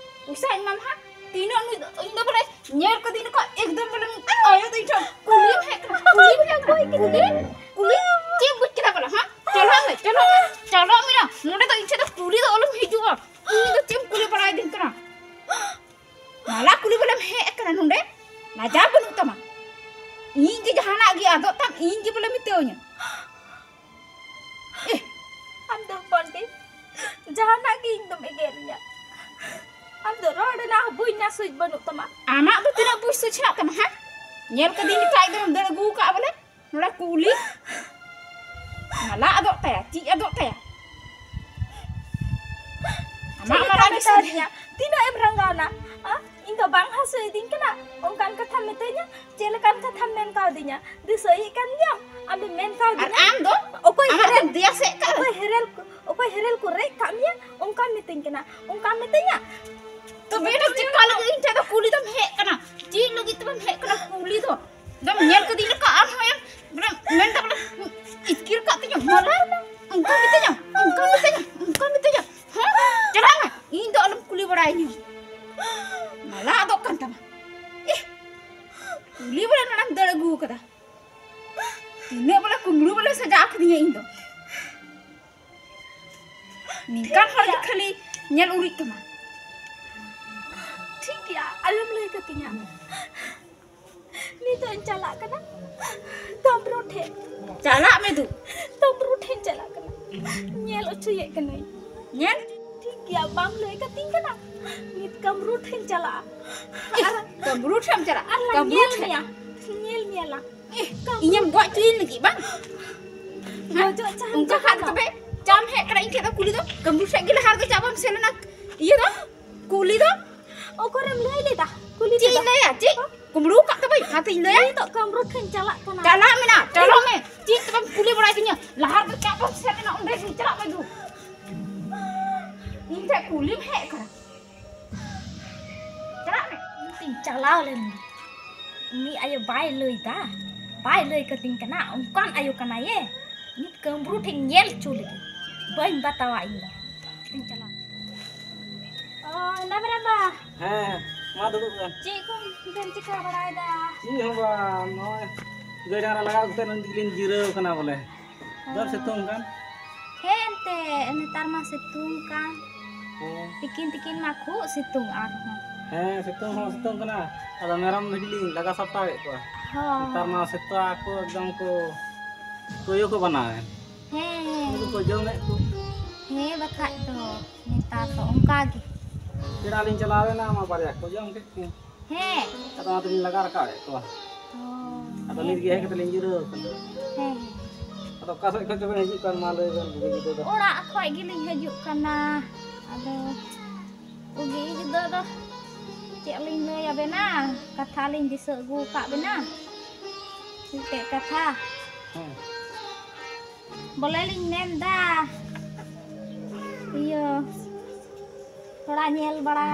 ᱯᱚᱭᱥᱟᱧ ᱮᱢᱟᱢᱟ ᱦᱟᱸᱜ? ᱛᱤᱱᱟᱹᱜ ᱱᱩᱭ ᱫᱚ, ᱤᱧ ᱫᱚ ᱵᱚᱞᱮ ᱧᱮᱞ ᱠᱟᱹᱫᱤᱧ ᱞᱮᱠᱟ ᱮᱠᱫᱚᱢ ᱵᱚᱞᱮ ᱟᱭᱳ ᱫᱚ ᱤᱧ ᱴᱷᱮᱱ ᱠᱩᱞᱤᱢ ᱦᱮᱡ ᱠᱟᱱᱟ, ᱠᱩᱞᱤᱢ ᱦᱮᱡ ᱠᱟᱱᱟ, ᱠᱩᱞᱤ, ᱠᱩᱞᱤ, ᱪᱮᱫ ᱵᱩᱡᱽ ᱠᱮᱫᱟ ᱵᱚᱞᱮ, ᱦᱮᱸ? ᱪᱟᱞᱟᱜ ᱢᱮ, ᱪᱟᱞᱟᱜ ᱢᱮ, ᱪᱟᱞᱟᱜ ᱢᱮ ᱭᱟ᱾ ᱱᱚᱰᱮ ᱫᱚ ᱤᱧ ᱴᱷᱮᱱ ᱫᱚ ᱠᱩᱞᱤ ᱫᱚ ᱟᱞᱚᱢ ᱦᱤᱡᱩᱜᱼᱟ᱾ ᱤᱧ ᱫᱚ ᱪᱮᱫ ᱮᱢ ᱠᱩᱞᱤ ᱵᱟᱲᱟᱭᱤᱫᱤᱧ ᱠᱟᱱᱟ? ᱢᱟᱞᱟ ᱠᱩᱞᱤ ᱵᱚᱞᱮᱢ ᱦᱮᱡ ᱟᱠᱟᱱᱟ ᱱᱚᱰᱮ? ᱞᱟᱡᱟᱣ ᱵᱟᱹᱱᱩᱜ ᱛᱟᱢᱟ? ᱤᱧ ᱜᱮ ᱡᱟᱦᱟᱱᱟᱜ ᱜᱮ ᱟᱫᱚᱜ ᱛᱟᱢ, ᱤᱧ ᱜᱮ ᱵᱚᱞᱮ ᱢᱤᱛᱟᱹᱧᱟ? ᱮᱦ! ᱟᱢ ᱫᱚ ᱦᱚᱯᱚᱱ ᱴᱤ, ᱡᱟᱦᱟᱱᱟᱜ ᱜᱮ ᱤᱧ ᱫᱚᱢ ᱮᱜᱮᱨᱤᱧᱟ᱾ ᱟᱢ ᱫᱚ ᱨᱚᱲ ᱨᱮᱱᱟᱜ ᱦᱚᱸ ᱵᱩᱡᱽ ᱨᱮᱱᱟᱜ ᱥᱩᱡᱽ ᱵᱟᱹᱱᱩᱜ ᱛᱟᱢᱟ᱾ ᱟᱢᱟᱜ ᱫᱚ ᱛᱤᱱᱟᱹᱜ ᱵᱩᱡᱽ ᱥᱩᱡᱽ ᱦᱮᱱᱟᱜ ᱛᱟᱢᱟ, ᱦᱮᱸ? ᱧᱮᱞ ᱠᱟᱹᱫᱤᱧ ᱞᱮᱠᱟ ᱮᱠᱫᱚᱢ ᱫᱟᱹᱲ ᱟᱹᱜᱩ ᱟᱠᱟᱫ ᱵᱚᱞᱮ᱾ ᱱᱚᱰᱮ ᱠᱩᱞᱤ? ᱢᱟᱞᱟ ᱟᱫᱚᱜ ᱛᱟᱭᱟ, ᱪᱮᱫ ᱟᱫᱚᱜ ᱛᱟᱭᱟ? ᱟᱢᱟᱜ ᱪᱮᱫ ᱢᱟᱞᱟ ᱞᱮᱠᱟᱢ ᱜᱮ ᱥᱟᱵ ᱢᱮᱛᱟᱫᱤᱧᱟ? ᱛᱤᱱᱟᱹᱜ ᱮᱢ ᱨᱟᱸᱜᱟᱣᱱᱟ? ᱟ? ᱤᱧ ᱫᱚ ᱵᱟᱝ ᱦᱟᱹᱥᱩᱭᱤᱫᱤᱧ ᱠᱟᱱᱟ, ᱚᱱᱠᱟᱱ ᱠᱟᱛᱷᱟᱢ ᱢᱤᱛᱟᱹᱧᱟ? ᱪᱮᱫ ᱞᱮᱠᱟᱱ ᱠᱟᱛᱷᱟᱢ ᱢᱮᱱ ᱠᱟᱣᱫᱤᱧᱟ? ᱫᱤᱥᱟᱹᱭᱮᱫ ᱠᱟᱱ ᱜᱮᱭᱟᱢ? ᱟᱢᱮᱢ ᱢᱮᱱ ᱟᱨ ᱠᱟᱣᱫᱤᱧᱟ, ᱟᱢ ᱫᱚ? ᱚᱠᱚᱭ ᱟᱢᱟᱜ ᱦᱮᱨᱮᱞ, ᱫᱚᱢ ᱫᱮᱭᱟ ᱥᱮᱫ ᱠᱟᱜ? ᱚᱠᱚᱭ ᱦᱮᱨᱮᱞ ᱠᱚ, ᱚᱠᱚᱭ ᱦᱮᱨᱮᱞ ᱠᱚ ᱨᱮᱡ ᱠᱟᱜ ᱢᱮᱭᱟ? ᱚᱱᱠᱟᱢ ᱢᱤᱛᱟᱹᱧ ᱠᱟᱱᱟ, ᱚᱱᱠᱟᱢ ᱢᱤᱛᱟᱹᱧᱟ? ᱛᱚᱵᱮ ᱫᱚ ᱪᱮᱠᱟ ᱞᱟᱹᱜᱤᱫ ᱤᱧ ᱴᱷᱮᱱ ᱫᱚ ᱠᱩᱞᱤ ᱫᱚᱢ ᱦᱮᱡ ᱠᱟᱱᱟ? ᱪᱮᱫ ᱞᱟᱹᱜᱤᱫ ᱛᱮᱢ ᱦᱮᱡ ᱠᱟᱱᱟ ᱠᱩᱞᱤ ᱫᱚ? ᱫᱚᱢ ᱧᱮᱞ ᱠᱟᱹᱫᱤᱧ ᱞᱮᱠᱟ ᱟᱢ ᱦᱚᱸ ᱮᱢ ᱵᱚᱞᱮ ᱢᱮᱱ ᱫᱟ ᱵᱚᱞᱮ ᱤᱥᱠᱤᱨ ᱠᱟᱜ ᱛᱤᱧᱟᱹ ᱢᱟᱞᱟ? ᱚᱱᱠᱟ ᱢᱤᱛᱟᱹᱧᱟ, ᱚᱱᱠᱟ ᱢᱤᱛᱟᱹᱧᱟ, ᱚᱱᱠᱟ ᱢᱤᱛᱟᱹᱧᱟ᱾ ᱦᱮᱸ? ᱪᱟᱞᱟᱜ ᱢᱮ, ᱤᱧ ᱫᱚ ᱟᱞᱚᱢ ᱠᱩᱞᱤ ᱵᱟᱲᱟᱭᱤᱧᱟᱹ᱾ ᱢᱟᱞᱟ ᱟᱫᱚᱜ ᱠᱟᱱ ᱛᱟᱢᱟ᱾ ᱤᱦ! ᱠᱩᱞᱤ ᱵᱚᱞᱮ ᱱᱚᱰᱮᱢ ᱫᱟᱹᱲ ᱟᱹᱜᱩ ᱠᱟᱫᱟ᱾ ᱛᱤᱱᱟᱹᱜ ᱵᱚᱞᱮ ᱠᱩᱢᱵᱽᱲᱩ ᱵᱚᱞᱮ ᱥᱟᱡᱟᱣ ᱠᱟᱫᱤᱧᱟ ᱤᱧ ᱫᱚ᱾ ᱱᱤᱝᱠᱟᱱ ᱦᱚᱲ ᱜᱮ ᱠᱷᱟᱹᱞᱤ ᱧᱮᱞ ᱩᱨᱤᱡ ᱛᱟᱢᱟ᱾ ᱴᱷᱤᱠ ᱜᱮᱭᱟ, ᱟᱞᱚᱢ ᱞᱟᱹᱭ ᱠᱟᱹᱛᱤᱧᱟ᱾ ᱱᱤᱛᱚᱜ ᱤᱧ ᱪᱟᱞᱟᱜ ᱠᱟᱱᱟ ᱛᱟᱢᱵᱽᱨᱩ ᱴᱷᱮᱱ᱾ ᱪᱟᱞᱟᱜ ᱢᱮ ᱫᱩ᱾ ᱛᱟᱢᱵᱽᱨᱩ ᱴᱷᱮᱱ ᱪᱟᱞᱟᱜ ᱠᱟᱱᱟ᱾ ᱧᱮᱞ ᱦᱚᱪᱚᱭᱮᱫ ᱠᱟᱹᱱᱟᱹᱧ᱾ ᱧᱮᱞ? ᱴᱷᱤᱠ ᱜᱮᱭᱟ, ᱵᱟᱢ ᱞᱟᱹᱭ ᱠᱟᱹᱛᱤᱧ ᱠᱟᱱᱟ᱾ ᱱᱤᱛ ᱠᱟᱢᱨᱩ ᱴᱷᱮᱱ ᱪᱟᱞᱟᱜᱼᱟ᱾ ᱤᱦ, ᱟᱨ ᱠᱟᱢᱨᱩ ᱴᱷᱮᱱ ᱪᱟᱞᱟᱜ? ᱟᱨ ᱞᱟᱝ ᱠᱟᱢᱨᱩ ᱧᱮᱞ ᱴᱷᱮᱱ? ᱢᱮᱭᱟ, ᱧᱮᱞ ᱢᱮᱭᱟ ᱞᱟᱝ᱾ ᱤᱦ, ᱠᱟᱢᱨᱩ ᱤᱧᱮᱢ ᱜᱚᱡ ᱦᱚᱪᱚᱭᱤᱧ ᱞᱟᱹᱜᱤᱫ ᱵᱟᱝ? ᱦᱮᱸ? ᱜᱚᱡᱚᱜ ᱪᱟᱦᱟᱱ ᱚᱱᱠᱟ ᱠᱷᱟᱱ ᱪᱟᱦᱟᱱ ᱫᱚ᱾ ᱛᱚᱵᱮ ᱪᱟᱢ ᱦᱮᱡ ᱠᱟᱱᱟ ᱤᱧ ᱴᱷᱮᱱ ᱫᱚ ᱠᱩᱞᱤ ᱫᱚ? ᱠᱟᱢᱨᱩ ᱴᱷᱮᱱ ᱜᱮ ᱞᱟᱦᱟ ᱨᱮᱫᱚ ᱪᱟ ᱵᱟᱢ ᱥᱮᱱ ᱞᱮᱱᱟ? ᱤᱭᱟᱹ ᱫᱚ? ᱠᱩᱞᱤ ᱫᱚ? ᱚᱠᱚᱨᱮᱢ ᱞᱟᱹᱭ ᱞᱮᱫᱟ? ᱠᱩᱞᱤ ᱪᱮᱫ ᱤᱧ ᱞᱮᱫᱟ? ᱞᱟᱹᱭᱟ? ᱪᱮᱫ? ᱠᱩᱢᱵᱽᱲᱩ ᱠᱟᱜ ᱛᱟᱵᱚ ᱤᱧ ᱦᱟᱛᱤᱧ ᱞᱟᱹᱭᱟ? ᱱᱤᱛᱚᱜ ᱠᱟᱢᱨᱩ ᱴᱷᱮᱱ ᱪᱟᱞᱟᱜ ᱠᱟᱱᱟ᱾ ᱪᱟᱞᱟᱜ ᱢᱮᱱᱟ, ᱪᱟᱞᱟᱜ ᱢᱮ᱾ ᱪᱮᱫ ᱛᱮᱢ ᱠᱩᱞᱤ ᱵᱟᱲᱟᱭ ᱫᱤᱧᱟ? ᱞᱟᱦᱟ ᱨᱮ ᱪᱟ ᱵᱟᱢ ᱥᱮᱱ ᱞᱮᱱᱟ, ᱚᱸᱰᱮ ᱜᱮ ᱪᱟᱞᱟᱜ ᱢᱮ ᱫᱩ᱾ ᱤᱧ ᱴᱷᱮᱱ ᱠᱩᱞᱤᱢ ᱦᱮᱡ ᱠᱟᱱᱟ? ᱪᱟᱞᱟᱜ ᱢᱮ᱾ ᱤᱧ ᱛᱤᱧ ᱪᱟᱞᱟᱣ ᱞᱮᱱ ᱜᱮ᱾ ᱩᱱᱤ ᱟᱭᱳ ᱵᱟᱭ ᱞᱟᱹᱭ ᱫᱟ, ᱵᱟᱭ ᱞᱟᱹᱭ ᱠᱟᱹᱛᱤᱧ ᱠᱟᱱᱟ, ᱚᱱᱠᱟᱱ ᱟᱭᱳ ᱠᱟᱱᱟᱭᱮ᱾ ᱱᱤᱛ ᱠᱟᱹᱢᱨᱩ ᱴᱷᱮᱱ ᱧᱮᱞ ᱦᱚᱪᱚ ᱞᱟᱹᱜᱤᱫ ᱵᱟᱹᱧ ᱵᱟᱛᱟᱣᱟ ᱤᱧ ᱫᱚ᱾ ᱤᱧ ᱪᱟᱞᱟᱣ᱾ ᱚ, ᱱᱟᱢ ᱨᱟᱢᱟ᱾ ᱦᱮᱸ, ᱢᱟ ᱫᱩᱲᱩᱵ ᱢᱮ᱾ ᱪᱮᱫ ᱠᱚ ᱵᱮᱱ ᱪᱤᱠᱟᱹ ᱵᱟᱲᱟᱭᱮᱫᱟ? ᱪᱮᱫ ᱦᱚᱸ ᱵᱟᱝ, ᱱᱚᱜᱼᱚᱭ ᱜᱟᱹᱭ ᱰᱟᱝᱨᱟ ᱞᱟᱜᱟᱣ ᱠᱟᱛᱮ ᱱᱚᱜᱼᱚᱭ ᱜᱤᱛᱤᱡ ᱞᱤᱧ ᱡᱤᱨᱟᱹᱣ ᱠᱟᱱᱟ ᱵᱚᱞᱮ᱾ ᱡᱟ ᱥᱤᱛᱩᱝ ᱠᱟᱱ᱾ ᱦᱮᱸ, ᱮᱱᱛᱮ ᱱᱮᱛᱟᱨ ᱢᱟ ᱥᱤᱛᱩᱝ ᱠᱟᱱ᱾ ᱦᱮᱸ᱾ ᱛᱤᱠᱤᱱ ᱛᱤᱠᱤᱱ ᱢᱟ ᱠᱷᱩᱵ ᱥᱤᱛᱩᱝ ᱟᱨᱦᱚᱸ᱾ ᱦᱮᱸ, ᱥᱤᱛᱩᱝ ᱦᱚᱸ ᱥᱤᱛᱩᱝ ᱠᱟᱱᱟ᱾ ᱟᱫᱚ ᱢᱮᱨᱚᱢ ᱵᱷᱤᱰᱤ ᱞᱤᱧ ᱞᱟᱜᱟ ᱥᱟᱯᱴᱟᱣᱮᱫ ᱠᱚᱣᱟ᱾ ᱦᱚᱸ᱾ ᱱᱮᱛᱟᱨ ᱢᱟ ᱥᱮᱛᱟ ᱠᱚ ᱮᱠᱫᱚᱢ ᱠᱚ ᱛᱩᱭᱩ ᱠᱚ ᱵᱮᱱᱟᱣᱮᱱ᱾ ᱦᱮᱸ, ᱦᱮᱸ᱾ ᱩᱱᱠᱩ ᱠᱚ ᱡᱚᱢᱮᱫ ᱠᱚ᱾ ᱦᱮᱸ, ᱵᱟᱠᱷᱟᱡ ᱫᱚ ᱱᱮᱛᱟᱨ ᱫᱚ ᱚᱱᱠᱟ ᱜᱮ᱾ ᱯᱮᱲᱟ ᱞᱤᱧ ᱪᱟᱞᱟᱣ ᱞᱮᱱᱟ, ᱢᱟ ᱵᱟᱨᱭᱟ ᱠᱚ ᱡᱚᱢ ᱠᱮᱫ ᱠᱤᱱ᱾ ᱦᱮᱸ᱾ ᱟᱫᱚ ᱚᱱᱟ ᱛᱮᱞᱤᱧ ᱞᱟᱜᱟ ᱨᱟᱠᱟᱵᱮᱫ ᱠᱚᱣᱟ᱾ ᱚ, ᱟᱫᱚ ᱦᱮᱸ᱾ ᱱᱤᱛ ᱜᱮ ᱦᱮᱡ ᱠᱟᱛᱮ ᱞᱤᱧ ᱡᱤᱨᱟᱹᱣ ᱠᱟᱱᱟ᱾ ᱦᱮᱸ, ᱦᱮᱸ᱾ ᱟᱫᱚ ᱚᱠᱟ ᱥᱮᱫ ᱠᱷᱚᱱ ᱪᱚᱵᱮᱱ ᱦᱤᱡᱩᱜ ᱠᱟᱱ, ᱢᱟ ᱞᱟᱹᱭ ᱵᱮᱱ, ᱵᱩᱜᱤ ᱡᱩᱫᱟᱹ ᱫᱚ? ᱚᱲᱟᱜ ᱠᱷᱚᱡ ᱜᱮᱞᱤᱧ ᱦᱤᱡᱩᱜ ᱠᱟᱱᱟ᱾ ᱟᱫᱚ ᱵᱩᱜᱤ ᱡᱩᱫᱟᱹ ᱫᱚ ᱪᱮᱫ ᱞᱤᱧ ᱞᱟᱹᱭ ᱟᱵᱮᱱᱟ? ᱠᱟᱛᱷᱟ ᱞᱤᱧ ᱫᱤᱥᱟᱹ ᱟᱹᱜᱩ ᱟᱠᱟᱫ ᱵᱮᱱᱟ᱾ ᱢᱤᱫᱴᱮᱡ ᱠᱟᱛᱷᱟ᱾ ᱦᱮᱸ᱾ ᱵᱚᱞᱮ ᱞᱤᱧ ᱢᱮᱱᱫᱟ, ᱤᱭᱟᱹ, ᱛᱷᱚᱲᱟ ᱧᱮᱞ ᱵᱟᱲᱟ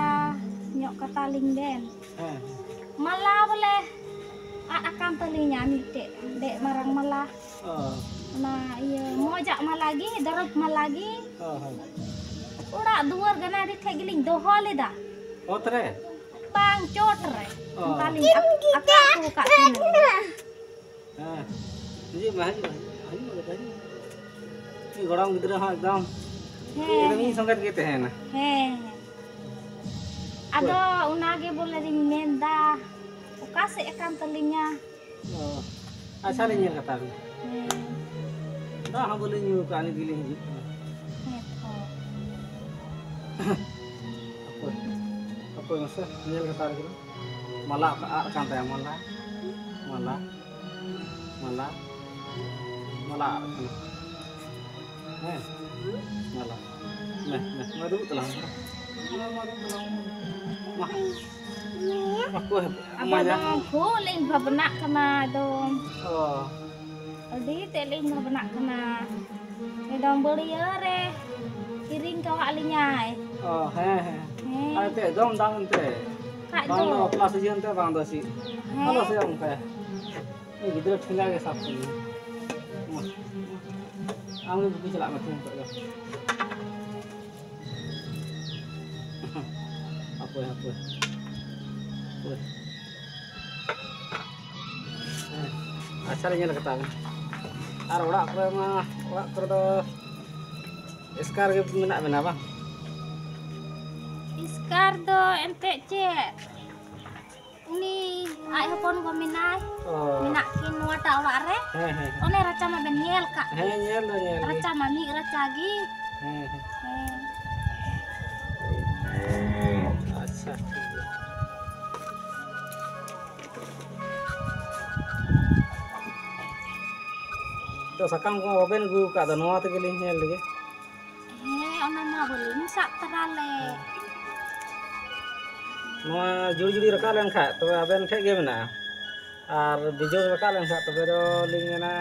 ᱧᱚᱜ ᱠᱟᱛᱟ ᱞᱤᱧ ᱵᱮᱱ᱾ ᱦᱮᱸ, ᱦᱮᱸ᱾ ᱢᱟᱞᱟ ᱵᱚᱞᱮ ᱟᱫ ᱟᱠᱟᱱ ᱛᱟᱹᱞᱤᱧᱟ ᱢᱤᱫᱴᱮᱡ, ᱰᱮᱜ ᱢᱟᱨᱟᱝ ᱢᱟᱞᱟ᱾ ᱚ᱾ ᱚᱱᱟ ᱤᱭᱟᱹ ᱢᱚᱡᱟᱜ ᱢᱟᱞᱟ ᱜᱮ, ᱫᱚᱨᱚᱯ ᱢᱟᱞᱟ ᱜᱮ᱾ ᱚ, ᱦᱳᱭ᱾ ᱚᱲᱟᱜ ᱫᱩᱣᱟᱹᱨ ᱜᱟᱱᱟᱰᱤ ᱴᱷᱮᱡ ᱜᱮᱞᱤᱧ ᱫᱚᱦᱚ ᱞᱮᱫᱟ᱾ ᱚᱛ ᱨᱮ? ᱵᱟᱝ, ᱪᱚᱴ ᱨᱮ᱾ ᱚ᱾ ᱚᱱᱠᱟ ᱞᱤᱧ ᱟᱠ-, ᱟᱠᱟ ᱦᱚᱴᱚ ᱟᱠᱟᱫ ᱠᱤᱱᱟ᱾ ᱦᱮᱸ, ᱦᱤᱡᱩᱜ ᱢᱮ, ᱦᱤᱡᱩᱜ ᱢᱮ, ᱦᱤᱡᱩᱜ ᱢᱮ, ᱦᱤᱡᱩᱜ ᱢᱮ, ᱦᱤᱡᱩᱜ ᱢᱮ᱾ ᱩᱱᱤ ᱜᱚᱲᱚᱢ ᱜᱤᱫᱽᱨᱟᱹ ᱦᱚᱸ ᱮᱠᱫᱚᱢ, ᱦᱮᱸ, ᱮᱠᱫᱚᱢ ᱤᱧ ᱥᱚᱸᱜᱮ ᱛᱮᱜᱮ ᱛᱟᱦᱮᱱᱟ᱾ ᱦᱮᱸ, ᱦᱮᱸ᱾ ᱟᱫᱚ ᱚᱱᱟᱜᱮ ᱵᱚᱞᱮ ᱞᱤᱧ ᱢᱮᱱᱫᱟ, ᱚᱠᱟ ᱥᱮᱫ ᱟᱠᱟᱱ ᱛᱟᱹᱞᱤᱧᱟ? ᱚ, ᱟᱪᱪᱷᱟ, ᱞᱤᱧ ᱧᱮᱞ ᱠᱟᱛᱟ ᱵᱤᱱᱟ᱾ ᱦᱮᱸ᱾ ᱫᱟᱜ ᱦᱚᱸ ᱵᱟᱹᱞᱤᱧ ᱧᱩ ᱠᱟᱜᱼᱟ, ᱱᱤᱛ ᱜᱮᱞᱤᱧ ᱦᱤᱡᱩᱜ ᱠᱟᱱᱟ᱾ ᱦᱮᱸ ᱛᱚ᱾ ᱦᱟᱯᱳᱭ, ᱦᱟᱯᱳᱭ ᱢᱟᱥᱮ, ᱧᱮᱞ ᱠᱟᱛᱟ ᱨᱮᱜᱮ᱾ ᱢᱟᱞᱟ ᱟᱫ ᱟᱠᱟᱱ ᱛᱟᱭᱟ, ᱢᱟᱞᱟ, ᱢᱟᱞᱟ, ᱢᱟᱞᱟ, ᱢᱟᱞᱟ ᱟᱫ ᱟᱠᱟᱱᱟ᱾ ᱦᱮᱸ, ᱢᱟᱞᱟ᱾ ᱢᱮ, ᱢᱮ, ᱢᱟ ᱫᱩᱲᱩᱵ ᱛᱟᱞᱟᱝ ᱢᱮ᱾ ᱢᱟ, ᱢᱟ, ᱫᱩᱲᱩᱵ ᱛᱟᱞᱟᱝ ᱢᱮ᱾ ᱢᱟ᱾ ᱦᱟᱯᱳᱭ, ᱦᱟᱯᱳᱭ, ᱟᱵᱚ ᱢᱟᱭᱟ᱾ ᱫᱚ ᱠᱷᱩᱵ ᱞᱤᱧ ᱵᱷᱟᱵᱽᱱᱟᱜ ᱠᱟᱱᱟ ᱮᱠᱫᱚᱢ᱾ ᱚ᱾ ᱟᱹᱰᱤ ᱛᱮᱫ ᱞᱤᱧ ᱵᱷᱟᱵᱽᱱᱟᱜ ᱠᱟᱱᱟ᱾ ᱮᱠᱫᱚᱢ ᱵᱟᱹᱲᱭᱟᱹ ᱨᱮ ᱠᱤᱨᱤᱧ ᱠᱟᱣᱟᱜ ᱞᱤᱧᱟᱭ᱾ ᱚ, ᱦᱮᱸ, ᱦᱮᱸ᱾ ᱦᱮᱸ᱾ ᱟᱨ ᱮᱱᱛᱮᱫ ᱫᱚᱢ ᱫᱟᱢ ᱮᱱᱛᱮᱫ᱾ ᱠᱷᱟᱡ ᱵᱟᱝ ᱫᱚ᱾ ᱫᱚ ᱵᱟᱯᱞᱟ ᱥᱤᱡᱤᱱ ᱛᱮ, ᱵᱟᱝ ᱫᱚ ᱪᱮᱫ᱾ ᱦᱮᱸ᱾ ᱟᱞᱚ ᱥᱮ ᱚᱱᱠᱟᱭᱟ᱾ ᱩᱱᱤ ᱜᱤᱫᱽᱨᱟᱹ ᱴᱷᱮᱸᱜᱟ ᱜᱮ ᱥᱟᱵ ᱠᱟᱹᱧᱟ᱾ ᱢᱟ, ᱟᱢ ᱜᱮ ᱜᱩᱯᱤ ᱪᱟᱞᱟᱜ ᱢᱮ ᱛᱮᱦᱮᱧ ᱠᱷᱚᱡ ᱫᱚ᱾ ᱦᱟᱯᱳᱭ, ᱦᱟᱯᱳᱭ᱾ ᱦᱟᱯᱳᱭ᱾ ᱦᱮᱸ, ᱟᱪᱪᱷᱟ ᱞᱮ ᱧᱮᱞ ᱠᱟᱛᱟ ᱵᱮᱱ᱾ ᱟᱨ ᱚᱲᱟᱜ ᱠᱚᱨᱮ ᱢᱟ, ᱚᱲᱟᱜ ᱠᱚᱨᱮ ᱫᱚ ᱮᱥᱠᱟᱨ ᱜᱮ ᱢᱮᱱᱟᱜ ᱵᱮᱱᱟ ᱵᱟᱝ? ᱮᱥᱠᱟᱨ ᱫᱚ ᱮᱱᱛᱮᱫ ᱪᱮᱫ, ᱩᱱᱤ ᱟᱡ ᱦᱚᱯᱚᱱ ᱜᱚ ᱢᱮᱱᱟᱭ, ᱚ᱾ ᱢᱮᱱᱟᱜ ᱠᱤᱱ ᱱᱚᱣᱟᱴᱟᱜ ᱚᱲᱟᱜ ᱨᱮ᱾ ᱦᱮᱸ, ᱦᱮᱸ, ᱦᱮᱸ᱾ ᱚᱱᱮ ᱨᱟᱪᱟ ᱢᱟ ᱵᱮᱱ ᱧᱮᱞ ᱠᱟᱜ ᱜᱮ᱾ ᱦᱮᱸ, ᱧᱮᱞ ᱫᱚ ᱧᱮᱞ ᱜᱮ᱾ ᱨᱟᱪᱟ ᱢᱟ ᱢᱤᱫ ᱨᱟᱪᱟ ᱜᱮ᱾ ᱦᱮᱸ, ᱦᱮᱸ᱾ ᱦᱮᱸ᱾ ᱟᱪᱪᱷᱟ, ᱴᱷᱤᱠ ᱜᱮᱭᱟ᱾ ᱛᱚ, ᱥᱟᱠᱟᱢ ᱠᱚ ᱵᱟᱵᱮᱱ ᱟᱹᱜᱩ ᱟᱠᱟᱫ ᱫᱚ, ᱱᱚᱣᱟ ᱛᱮᱜᱮ ᱞᱤᱧ ᱧᱮᱞ ᱞᱮᱜᱮ᱾ ᱦᱮᱸ, ᱚᱱᱟ ᱢᱟ ᱵᱟᱹᱞᱤᱧ ᱥᱟᱵ ᱛᱚᱨᱟ ᱞᱮᱫ᱾ ᱱᱚᱣᱟ ᱡᱩᱲᱤ ᱡᱩᱲᱤ ᱨᱟᱠᱟᱵ ᱞᱮᱱᱠᱷᱟᱡ, ᱛᱚᱵᱮ ᱟᱵᱮᱱ ᱴᱷᱮᱡ ᱜᱮ ᱢᱮᱱᱟᱜᱼᱟ᱾ ᱟᱨ ᱵᱤᱡᱳᱲ ᱨᱟᱠᱟᱵ ᱞᱮᱱᱠᱷᱟᱡ, ᱛᱚᱵᱮ ᱫᱚ ᱞᱤᱧ ᱢᱮᱱᱟ,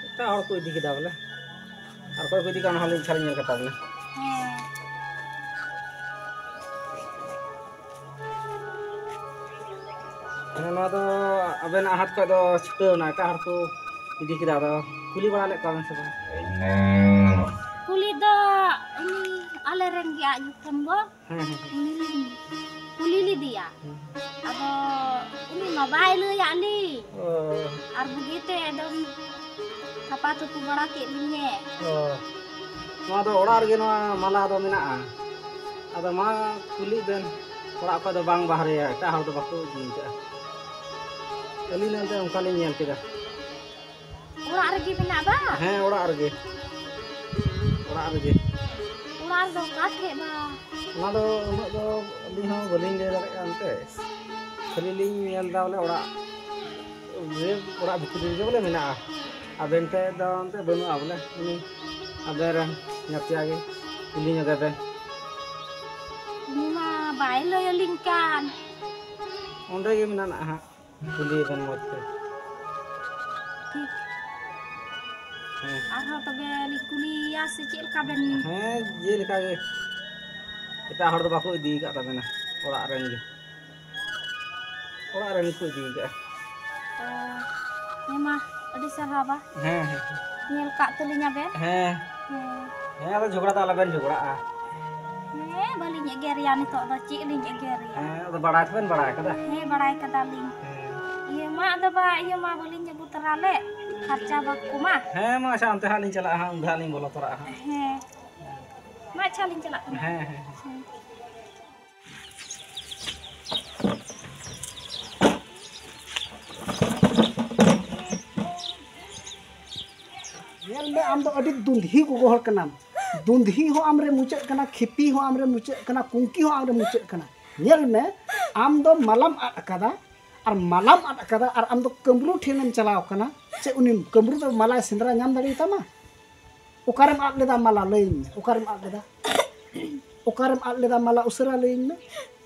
ᱮᱴᱟᱜ ᱦᱚᱲ ᱠᱚ ᱤᱫᱤ ᱠᱮᱫᱟ ᱵᱚᱞᱮ᱾ ᱟᱨ ᱚᱠᱚᱭ ᱠᱚ ᱤᱫᱤ ᱠᱟᱜ, ᱚᱱᱟ ᱦᱚᱸ ᱞᱤᱧ ᱠᱷᱟᱹᱞᱤ ᱧᱮᱞ ᱠᱟᱛᱟ ᱵᱚᱞᱮ᱾ ᱦᱮᱸ᱾ ᱦᱮᱸ, ᱱᱚᱣᱟ ᱫᱚ ᱟᱵᱮᱱᱟᱜ ᱦᱟᱛ ᱠᱷᱚᱡ ᱫᱚ ᱪᱷᱩᱴᱟᱹᱣ ᱮᱱᱟ, ᱮᱴᱟᱜ ᱦᱚᱲ ᱠᱚ ᱤᱫᱤ ᱠᱮᱫᱟ᱾ ᱟᱫᱚ ᱠᱩᱞᱤ ᱵᱟᱲᱟ ᱞᱮᱫ ᱠᱚᱣᱟ ᱵᱮᱱ ᱥᱮ ᱵᱟᱝ? ᱠᱩᱞᱤ ᱫᱚ ᱩᱱᱤ ᱟᱞᱮ ᱨᱮᱱ ᱜᱮ, ᱟᱡ ᱦᱚᱯᱚᱱ ᱜᱚ᱾ ᱦᱮᱸ, ᱦᱮᱸ, ᱦᱮᱸ᱾ ᱩᱱᱤ ᱞᱤᱧ ᱠᱩᱞᱤ ᱞᱮᱫᱮᱭᱟ᱾ ᱦᱮᱸ᱾ ᱟᱫᱚ ᱩᱱᱤ ᱢᱟ ᱵᱟᱭ ᱞᱟᱹᱭᱟᱫ ᱞᱤᱧ᱾ ᱚ᱾ ᱟᱨ ᱵᱩᱜᱤᱛᱮ ᱮᱠᱫᱚᱢ ᱛᱷᱟᱯᱟ ᱛᱷᱩᱯᱩ ᱵᱟᱲᱟ ᱠᱮᱫ ᱞᱤᱧᱮ᱾ ᱚ᱾ ᱱᱚᱣᱟ ᱫᱚ ᱚᱲᱟᱜ ᱨᱮᱜᱮ ᱱᱚᱣᱟ ᱢᱟᱞᱟ ᱫᱚ ᱢᱮᱱᱟᱜᱼᱟ᱾ ᱟᱫᱚ ᱢᱟ ᱠᱩᱞᱤ ᱵᱮᱱ, ᱚᱲᱟᱜ ᱠᱷᱚᱡ ᱫᱚ ᱵᱟᱝ ᱵᱟᱦᱨᱮᱭᱟ, ᱮᱴᱟᱜ ᱦᱚᱲ ᱫᱚ ᱵᱟᱠᱚ ᱤᱫᱤ ᱠᱟᱜᱼᱟ᱾ ᱟᱹᱞᱤᱧ ᱫᱚ ᱮᱱᱛᱮ ᱚᱱᱠᱟ ᱞᱤᱧ ᱧᱮᱞ ᱠᱮᱫᱟ᱾ ᱚᱲᱟᱜ ᱨᱮᱜᱮ ᱢᱮᱱᱟᱜ ᱵᱟ? ᱦᱮᱸ, ᱚᱲᱟᱜ ᱨᱮᱜᱮ᱾ ᱚᱲᱟᱜ ᱨᱮᱜᱮ᱾ ᱚᱲᱟᱜ ᱨᱮᱫᱚ ᱚᱠᱟ ᱴᱷᱮᱡ ᱵᱟ? ᱚᱱᱟ ᱫᱚ ᱩᱱᱟᱹᱜ ᱫᱚ ᱟᱹᱞᱤᱧ ᱦᱚᱸ ᱵᱟᱹᱞᱤᱧ ᱞᱟᱹᱭ ᱫᱟᱲᱮᱭᱟᱜᱼᱟ ᱮᱱᱛᱮ᱾ ᱠᱷᱟᱹᱞᱤ ᱞᱤᱧ ᱧᱮᱞ ᱮᱫᱟ ᱵᱚᱞᱮ ᱚᱲᱟᱜ ᱨᱮ, ᱚᱲᱟᱜ ᱵᱷᱤᱛᱨᱤ ᱨᱮᱜᱮ ᱵᱚᱞᱮ ᱢᱮᱱᱟᱜᱼᱟ᱾ ᱟᱵᱮᱱ ᱴᱷᱮᱡ ᱫᱚ ᱮᱱᱛᱮ ᱵᱟᱹᱱᱩᱜᱼᱟ ᱵᱚᱞᱮ, ᱩᱱᱤ ᱟᱵᱮᱱ ᱨᱮᱱ ᱜᱟᱛᱮᱭᱟ ᱜᱮ ᱠᱩᱞᱤ ᱧᱚᱜᱮ ᱵᱮᱱ᱾ ᱩᱱᱤ ᱢᱟ ᱵᱟᱭ ᱞᱟᱹᱭ ᱟᱹᱞᱤᱧ ᱠᱟᱱ᱾ ᱚᱸᱰᱮ ᱜᱮ ᱢᱮᱱᱟᱜᱼᱟ ᱦᱟᱸᱜ᱾ ᱠᱩᱞᱤᱭᱮ ᱵᱮᱱ ᱢᱚᱡᱽ ᱛᱮ᱾ ᱴᱷᱤᱠ᱾ ᱦᱮᱸ᱾ ᱟᱨᱦᱚᱸ ᱛᱚᱵᱮ ᱞᱤᱧ ᱠᱩᱞᱤᱭᱮᱭᱟ ᱥᱮ ᱪᱮᱫ ᱞᱮᱠᱟ ᱵᱮᱱ? ᱦᱮᱸ, ᱡᱮᱞᱮᱠᱟ ᱜᱮ᱾ ᱮᱴᱟᱜ ᱦᱚᱲ ᱫᱚ ᱵᱟᱠᱚ ᱤᱫᱤ ᱟᱠᱟᱫ ᱛᱟᱵᱮᱱᱟ, ᱚᱲᱟᱜ ᱨᱮᱱ ᱜᱮ᱾ ᱚᱲᱟᱜ ᱨᱮᱱ ᱜᱮᱠᱚ ᱤᱫᱤ ᱟᱠᱟᱫᱼᱟ᱾ ᱚ, ᱦᱮᱸ ᱢᱟ, ᱟᱹᱰᱤ ᱥᱟᱨᱦᱟᱣ ᱵᱟ᱾ ᱦᱮᱸ, ᱦᱮᱸ, ᱦᱮᱸ᱾ ᱧᱮᱞ ᱠᱟᱜ ᱛᱟᱹᱞᱤᱧᱟ ᱵᱮᱱ᱾ ᱦᱮᱸ᱾ ᱦᱮᱸ᱾ ᱦᱮᱸ, ᱟᱫᱚ ᱡᱷᱚᱜᱽᱲᱟ ᱫᱚ ᱟᱞᱚᱵᱮᱱ ᱡᱷᱚᱜᱽᱲᱟᱜᱼᱟ᱾ ᱦᱮᱸ, ᱵᱟᱹᱞᱤᱧ ᱮᱜᱮᱨᱮᱭᱟ ᱱᱤᱛᱚᱜ ᱫᱚ, ᱪᱮᱫ ᱞᱤᱧ ᱮᱜᱮᱨᱮᱭᱟ? ᱦᱮᱸ, ᱟᱫᱚ ᱵᱟᱲᱟᱭ ᱛᱚᱵᱮᱱ ᱵᱟᱲᱟᱭ ᱠᱟᱫᱟ᱾ ᱦᱮᱸ, ᱵᱟᱲᱟᱭ ᱠᱟᱫᱟᱞᱤᱧ᱾ ᱦᱮᱸ᱾ ᱤᱭᱟᱹ ᱢᱟ, ᱟᱫᱚ ᱵᱟ, ᱤᱭᱟᱹ ᱢᱟ ᱵᱟᱹᱞᱤᱧ ᱟᱹᱜᱩ ᱛᱚᱨᱟ ᱞᱮᱫ᱾ ᱯᱷᱟᱨᱪᱟ ᱵᱟᱠᱚ ᱢᱟ᱾ ᱦᱮᱸ, ᱢᱟ ᱟᱪᱪᱷᱟ, ᱚᱱᱛᱮ ᱦᱟᱸᱜ ᱞᱤᱧ ᱪᱟᱞᱟᱜᱼᱟ ᱦᱟᱸᱜ, ᱩᱱ ᱫᱚ ᱦᱟᱸᱜ ᱞᱤᱧ ᱵᱚᱞᱚ ᱛᱚᱨᱟᱜᱼᱟ ᱦᱟᱸᱜ᱾ ᱦᱮᱸ᱾ ᱢᱟ ᱟᱪᱪᱷᱟ, ᱞᱤᱧ ᱪᱟᱞᱟᱜ ᱠᱟᱱᱟ᱾ ᱦᱮᱸ, ᱦᱮᱸ, ᱦᱮᱸ᱾ ᱦᱮᱸ᱾ ᱧᱮᱞ ᱢᱮ, ᱟᱢ ᱫᱚ ᱟᱹᱰᱤ ᱫᱩᱸᱫᱷᱤ ᱜᱚᱜᱚ ᱦᱚᱲ ᱠᱟᱱᱟᱢ᱾ ᱫᱩᱸᱫᱷᱤ ᱦᱚᱸ ᱟᱢ ᱨᱮ ᱢᱩᱪᱟᱹᱫ ᱠᱟᱱᱟ, ᱠᱷᱤᱯᱤ ᱦᱚᱸ ᱟᱢ ᱨᱮ ᱢᱩᱪᱟᱹᱫ ᱠᱟᱱᱟ, ᱠᱩᱝᱠᱤ ᱦᱚᱸ ᱟᱢ ᱨᱮ ᱢᱩᱪᱟᱹᱫ ᱠᱟᱱᱟ᱾ ᱧᱮᱞ ᱢᱮ, ᱟᱢ ᱫᱚ ᱢᱟᱞᱟᱢ ᱟᱫ ᱟᱠᱟᱫᱟ, ᱟᱨ ᱢᱟᱞᱟᱢ ᱟᱫ ᱟᱠᱟᱫᱟ, ᱟᱨ ᱟᱢ ᱫᱚ ᱠᱟᱹᱢᱨᱩ ᱴᱷᱮᱱᱮᱢ ᱪᱟᱞᱟᱣ ᱠᱟᱱᱟ᱾ ᱪᱮᱫ ᱩᱱᱤ ᱠᱟᱹᱢᱨᱩ ᱫᱚ ᱢᱟᱞᱟᱭ ᱥᱮᱸᱫᱽᱨᱟ ᱧᱟᱢ ᱫᱟᱲᱮᱭᱟᱛᱟᱢᱟ? ᱚᱠᱟᱨᱮᱢ ᱟᱫ ᱞᱮᱫᱟ ᱢᱟᱞᱟ? ᱞᱟᱹᱭᱟᱹᱧ ᱢᱮ, ᱚᱠᱟᱨᱮᱢ ᱟᱫ ᱞᱮᱫᱟ? ᱚᱠᱟᱨᱮᱢ ᱟᱫ ᱞᱮᱫᱟ ᱢᱟᱞᱟ? ᱩᱥᱟᱹᱨᱟ ᱞᱟᱹᱭᱟᱹᱧ ᱢᱮ᱾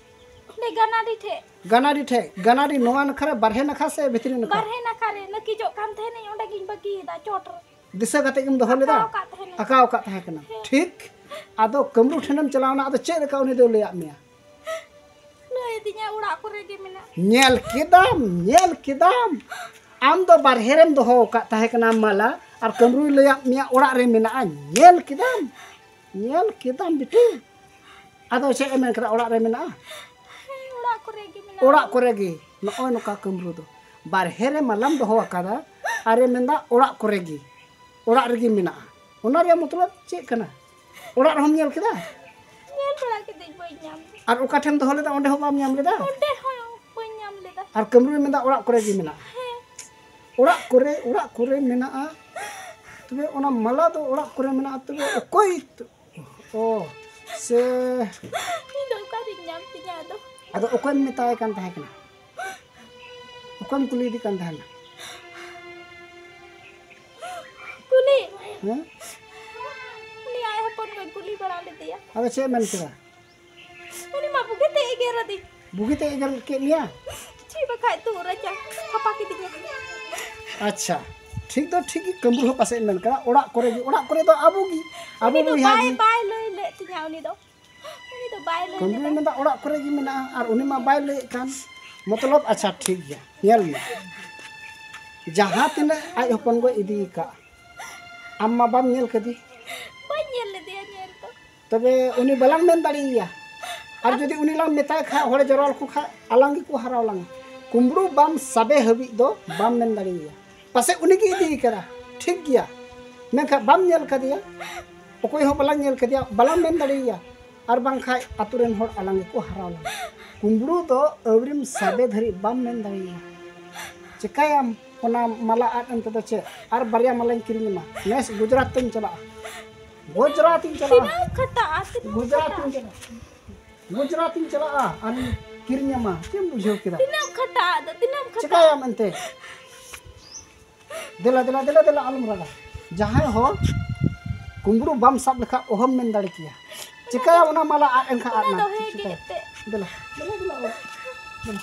ᱚᱸᱰᱮ ᱜᱟᱱᱟᱰᱤ ᱴᱷᱮᱡ᱾ ᱜᱟᱱᱟᱰᱤ ᱴᱷᱮᱡ? ᱜᱟᱱᱟᱰᱤ ᱱᱚᱣᱟ ᱱᱟᱠᱷᱟ ᱨᱮ, ᱵᱟᱨᱦᱮ ᱱᱟᱠᱷᱟ ᱥᱮ ᱵᱷᱤᱛᱨᱤ ᱱᱟᱠᱷᱟ? ᱵᱟᱨᱦᱮ ᱱᱟᱠᱷᱟ ᱨᱮ ᱱᱟᱹᱠᱤᱡᱚᱜ ᱠᱟᱱ ᱛᱟᱦᱮᱱᱟᱹᱧ, ᱚᱸᱰᱮ ᱜᱤᱧ ᱵᱟᱹᱜᱤᱭᱮᱫᱟ, ᱪᱚᱴ ᱨᱮ᱾ ᱫᱤᱥᱟᱹ ᱠᱟᱛᱮ ᱜᱮᱢ ᱫᱚᱦᱚ ᱞᱮᱫᱟ? ᱟᱠᱟᱣ ᱟᱠᱟᱫ ᱛᱟᱦᱮᱱᱟᱹᱧ᱾ ᱟᱠᱟᱣ ᱟᱠᱟᱫ ᱛᱟᱦᱮᱸ ᱠᱟᱱᱟ᱾ ᱦᱮᱸ᱾ ᱴᱷᱤᱠ᱾ ᱟᱫᱚ ᱠᱟᱹᱢᱨᱩ ᱴᱷᱮᱱᱮᱢ ᱪᱟᱞᱟᱣᱱᱟ, ᱟᱫᱚ ᱪᱮᱫ ᱞᱮᱠᱟ ᱩᱱᱤ ᱫᱚᱭ ᱞᱟᱹᱭᱟᱫ ᱢᱮᱭᱟ? ᱞᱟᱹᱭ ᱟᱹᱫᱤᱧᱟ, ᱚᱲᱟᱜ ᱠᱚᱨᱮ ᱜᱮ ᱢᱮᱱᱟᱜᱼᱟ᱾ ᱧᱮᱞ ᱠᱮᱫᱟᱢ, ᱧᱮᱞ ᱠᱮᱫᱟᱢ᱾ ᱟᱢ ᱫᱚ ᱵᱟᱨᱦᱮ ᱨᱮᱢ ᱫᱚᱦᱚ ᱟᱠᱟᱫ ᱛᱟᱦᱮᱸ ᱠᱟᱱᱟ ᱢᱟᱞᱟ, ᱟᱨ ᱠᱟᱹᱢᱨᱩᱭ ᱞᱟᱹᱭᱟᱫ ᱢᱮᱭᱟ ᱚᱲᱟᱜ ᱨᱮ ᱢᱮᱱᱟᱜᱼᱟ᱾ ᱧᱮᱞ ᱠᱮᱫᱟᱢ, ᱧᱮᱞ ᱠᱮᱫᱟᱢ ᱵᱤᱴᱤ᱾ ᱟᱫᱚ ᱪᱮᱫ ᱮ ᱢᱮᱱ ᱠᱮᱫᱟ, ᱚᱲᱟᱜ ᱨᱮ ᱢᱮᱱᱟᱜᱼᱟ? ᱦᱮᱸ, ᱚᱲᱟᱜ ᱠᱚᱨᱮ ᱜᱮ ᱢᱮᱱᱟᱜᱼᱟ᱾ ᱚᱲᱟᱜ ᱠᱚᱨᱮ ᱜᱮ᱾ ᱱᱚᱜᱼᱚᱭ ᱱᱚᱝᱠᱟ ᱠᱟᱹᱢᱨᱩ ᱫᱚ᱾ ᱵᱟᱨᱦᱮ ᱨᱮ ᱢᱟᱞᱟᱢ ᱫᱚᱦᱚ ᱟᱠᱟᱫᱟ, ᱟᱨᱮ ᱢᱮᱱᱫᱟ ᱚᱲᱟᱜ ᱠᱚᱨᱮ ᱜᱮ, ᱚᱲᱟᱜ ᱨᱮᱜᱮ ᱢᱮᱱᱟᱜᱼᱟ᱾ ᱚᱱᱟ ᱨᱮᱭᱟᱜ ᱢᱚᱛᱞᱚᱵ ᱪᱮᱫ ᱠᱟᱱᱟ? ᱚᱲᱟᱜ ᱨᱮᱦᱚᱸᱢ ᱧᱮᱞ ᱠᱮᱫᱟ? ᱧᱮᱞ ᱵᱟᱲᱟ ᱠᱮᱫᱟᱹᱧ, ᱵᱟᱹᱧ ᱧᱟᱢ ᱞᱮᱫᱟ᱾ ᱟᱨ ᱚᱠᱟ ᱴᱷᱮᱱ ᱫᱚᱦᱚ ᱞᱮᱫᱟ, ᱚᱸᱰᱮ ᱦᱚᱸ ᱵᱟᱢ ᱧᱟᱢ ᱞᱮᱫᱟ? ᱚᱸᱰᱮ ᱦᱚᱸ ᱵᱟᱹᱧ ᱧᱟᱢ ᱞᱮᱫᱟ᱾ ᱟᱨ ᱠᱟᱹᱢᱨᱩᱭ ᱢᱮᱱᱫᱟ ᱚᱲᱟᱜ ᱠᱚᱨᱮ ᱜᱮ ᱢᱮᱱᱟᱜᱼᱟ᱾ ᱦᱮᱸ᱾ ᱚᱲᱟᱜ ᱠᱚᱨᱮ, ᱚᱲᱟᱜ ᱠᱚᱨᱮ ᱢᱮᱱᱟᱜᱼᱟ᱾ ᱛᱚᱵᱮ ᱚᱱᱟ ᱢᱟᱞᱟ ᱫᱚ ᱚᱲᱟᱜ ᱠᱚᱨᱮ ᱢᱮᱱᱟᱜᱼᱟ, ᱛᱚᱵᱮ ᱚᱠᱚᱭ? ᱚ, ᱥᱮ ᱤᱧ ᱫᱚ ᱚᱠᱟᱨᱤᱧ ᱧᱟᱢ ᱛᱤᱧᱟ ᱟᱫᱚ? ᱟᱫᱚ ᱚᱠᱚᱭᱮᱢ ᱢᱮᱛᱟᱭ ᱠᱟᱱ ᱛᱟᱦᱮᱸ ᱠᱟᱱᱟ? ᱚᱠᱚᱭᱮᱢ ᱠᱩᱞᱤᱭᱮᱫᱮ ᱠᱟᱱ ᱛᱟᱦᱮᱱᱟ? ᱠᱩᱞᱤ? ᱦᱮᱸ? ᱩᱱᱤ ᱟᱡ ᱦᱚᱯᱚᱱ ᱜᱚᱭ ᱠᱩᱞᱤ ᱵᱟᱲᱟ ᱞᱮᱫᱮᱭᱟ᱾ ᱟᱫᱚ ᱪᱮᱫ ᱮ ᱢᱮᱱ ᱠᱮᱫᱟ? ᱩᱱᱤ ᱢᱟ ᱵᱩᱜᱤ ᱛᱮ ᱮᱜᱮᱨ ᱟᱹᱫᱤᱧ᱾ ᱵᱩᱜᱤ ᱛᱮ ᱮᱜᱮᱨ ᱠᱮᱫ ᱢᱮᱭᱟ? ᱪᱮᱫ ᱵᱟᱠᱷᱟᱡ ᱫᱩ ᱨᱟᱪᱟ ᱛᱷᱟᱯᱟ ᱠᱤᱫᱤᱧᱟ᱾ ᱟᱪᱪᱷᱟ, ᱴᱷᱤᱠ ᱫᱚ ᱴᱷᱤᱠ ᱜᱮ, ᱠᱟᱹᱢᱨᱩ ᱦᱚᱸ ᱯᱟᱥᱮᱡ ᱢᱮᱱ ᱠᱟᱱᱟ ᱚᱲᱟᱜ ᱠᱚᱨᱮ ᱜᱮ, ᱚᱲᱟᱜ ᱠᱚᱨᱮ ᱫᱚ ᱟᱵᱚ ᱜᱮ, ᱟᱵᱚ ᱩᱱᱤ ᱫᱚ ᱵᱚᱭᱦᱟ ᱵᱟᱭ, ᱜᱮ᱾ ᱵᱟᱭ ᱞᱟᱹᱭ ᱞᱮᱫ ᱛᱤᱧᱟ ᱩᱱᱤ ᱫᱚ᱾ ᱩᱱᱤ ᱫᱚ ᱵᱟᱭ ᱞᱟᱹᱭ ᱠᱟᱹᱢᱨᱩᱭ ᱞᱮᱫᱟ᱾ ᱢᱮᱱᱫᱟ ᱚᱲᱟᱜ ᱠᱚᱨᱮ ᱜᱮ ᱢᱮᱱᱟᱜᱼᱟ, ᱟᱨ ᱩᱱᱤ ᱢᱟ ᱵᱟᱭ ᱞᱟᱹᱭᱮᱫ ᱠᱟᱱ᱾ ᱢᱚᱛᱞᱚᱵ, ᱟᱪᱪᱷᱟ, ᱴᱷᱤᱠ ᱜᱮᱭᱟ, ᱧᱮᱞ ᱢᱮ, ᱡᱟᱦᱟᱸ ᱛᱤᱱᱟᱹᱜ ᱟᱡ ᱦᱚᱯᱚᱱ ᱜᱚᱡ ᱤᱫᱤ ᱟᱠᱟᱫ, ᱟᱢ ᱢᱟ ᱵᱟᱢ ᱧᱮᱞ ᱠᱮᱫᱮ᱾ ᱵᱟᱹᱧ ᱧᱮᱞ ᱞᱮᱫᱮᱭᱟ ᱧᱮᱞ ᱫᱚ᱾ ᱛᱚᱵᱮ ᱩᱱᱤ ᱵᱟᱞᱟᱝ ᱢᱮᱱ ᱫᱟᱲᱮᱭᱟᱭᱟ᱾ ᱟᱨ ᱡᱩᱫᱤ ᱩᱱᱤ ᱞᱟᱝ ᱢᱮᱛᱟᱭ ᱠᱷᱟᱡ, ᱦᱚᱲᱮ ᱡᱚᱨᱣᱟ ᱞᱮᱠᱚ ᱠᱷᱟᱡ, ᱟᱞᱟᱝ ᱜᱮᱠᱚ ᱦᱟᱨᱟᱣ ᱞᱟᱝᱟ᱾ ᱠᱩᱢᱵᱽᱲᱩ ᱵᱟᱢ ᱥᱟᱵᱮ ᱦᱟᱹᱵᱤᱡ ᱫᱚ ᱵᱟᱢ ᱢᱮᱱ ᱫᱟᱲᱮᱭᱟᱭᱟ᱾ ᱯᱟᱥᱮᱡ ᱩᱱᱤ ᱜᱮ ᱤᱫᱤ ᱠᱟᱫᱟ, ᱴᱷᱤᱠ ᱜᱮᱭᱟ, ᱢᱮᱱᱠᱷᱟᱱ ᱵᱟᱢ ᱧᱮᱞ ᱠᱟᱫᱮᱭᱟ, ᱚᱠᱚᱭ ᱦᱚᱸ ᱵᱟᱞᱟᱝ ᱧᱮᱞ ᱠᱟᱫᱮᱭᱟ, ᱵᱟᱞᱟᱝ ᱢᱮᱱ ᱫᱟᱲᱮᱭᱟᱭᱟ᱾ ᱟᱨ ᱵᱟᱝᱠᱷᱟᱡ ᱟᱛᱳ ᱨᱮᱱ ᱦᱚᱲ ᱟᱞᱟᱝ ᱜᱮᱠᱚ ᱦᱟᱨᱟᱣ ᱞᱟᱝᱟ᱾ ᱠᱩᱢᱵᱽᱲᱩ ᱫᱚ ᱟᱹᱣᱨᱤᱢ ᱥᱟᱵᱮ ᱫᱷᱟᱹᱨᱤᱡ ᱵᱟᱢ ᱢᱮᱱ ᱫᱟᱲᱮᱭᱟᱭᱟ᱾ ᱪᱮᱠᱟᱭᱟᱢ? ᱚᱱᱟ ᱢᱟᱞᱟ ᱟᱫ ᱮᱱ ᱛᱮᱫᱚ ᱪᱮᱫ? ᱟᱨ ᱵᱟᱨᱭᱟ ᱢᱟᱞᱟᱧ ᱠᱤᱨᱤᱧ ᱟᱢᱟ᱾ ᱱᱮᱥ ᱜᱩᱡᱽᱨᱟᱴ ᱛᱮᱧ ᱪᱟᱞᱟᱜᱼᱟ, ᱜᱩᱡᱽᱨᱟᱴ ᱤᱧ ᱪᱟᱞᱟᱜᱼᱟ᱾ ᱛᱤᱱᱟᱹᱜ ᱮᱢ ᱠᱷᱟᱴᱟᱜᱼᱟ? ᱛᱤᱱᱟᱹᱜ ᱮᱢ ᱜᱩᱡᱽᱨᱟᱴ ᱠᱷᱟᱴᱟᱜᱼᱟ? ᱤᱧ ᱪᱟᱞᱟᱜᱼᱟ᱾ ᱜᱩᱡᱽᱨᱟᱴ ᱤᱧ ᱪᱟᱞᱟᱜᱼᱟ ᱟᱨ ᱤᱧ ᱠᱤᱨᱤᱧ ᱟᱢᱟ᱾ ᱪᱮᱫ ᱮᱢ ᱵᱩᱡᱷᱟᱹᱣ ᱠᱮᱫᱟ? ᱛᱤᱱᱟᱹᱜ ᱮᱢ ᱠᱷᱟᱴᱟᱜᱼᱟ? ᱟᱫᱚ ᱛᱤᱱᱟᱹᱜ ᱮᱢ ᱠᱷᱟᱴᱟᱜᱼᱟ? ᱪᱮᱠᱟᱭᱟᱢ ᱮᱱᱛᱮ? ᱫᱮᱞᱟ ᱫᱮᱞᱟ ᱫᱮᱞᱟ ᱫᱮᱞᱟ, ᱟᱞᱚᱢ ᱨᱟᱜᱟ᱾ ᱡᱟᱦᱟᱸᱭ ᱦᱚᱲ ᱠᱩᱢᱵᱽᱲᱩ ᱵᱟᱢ ᱥᱟᱵ ᱞᱮᱠᱷᱟᱱ ᱚᱦᱚᱢ ᱢᱮᱱ ᱫᱟᱲᱮ ᱠᱮᱭᱟ᱾ ᱪᱮᱠᱟᱭᱟᱢ? ᱚᱱᱟ ᱢᱟᱞᱟ ᱟᱫ ᱮᱱ ᱠᱷᱟᱱ ᱟᱫ ᱚᱱᱟ ᱮᱱᱟ᱾ ᱫᱚ ᱦᱮᱸ ᱜᱮ ᱪᱮᱠᱟᱭᱟᱢ? ᱮᱱᱛᱮᱫ᱾ ᱫᱮᱞᱟ ᱫᱮᱞᱟ ᱫᱮᱞᱟ, ᱚᱲᱟᱜ᱾ ᱫᱮᱞᱟ᱾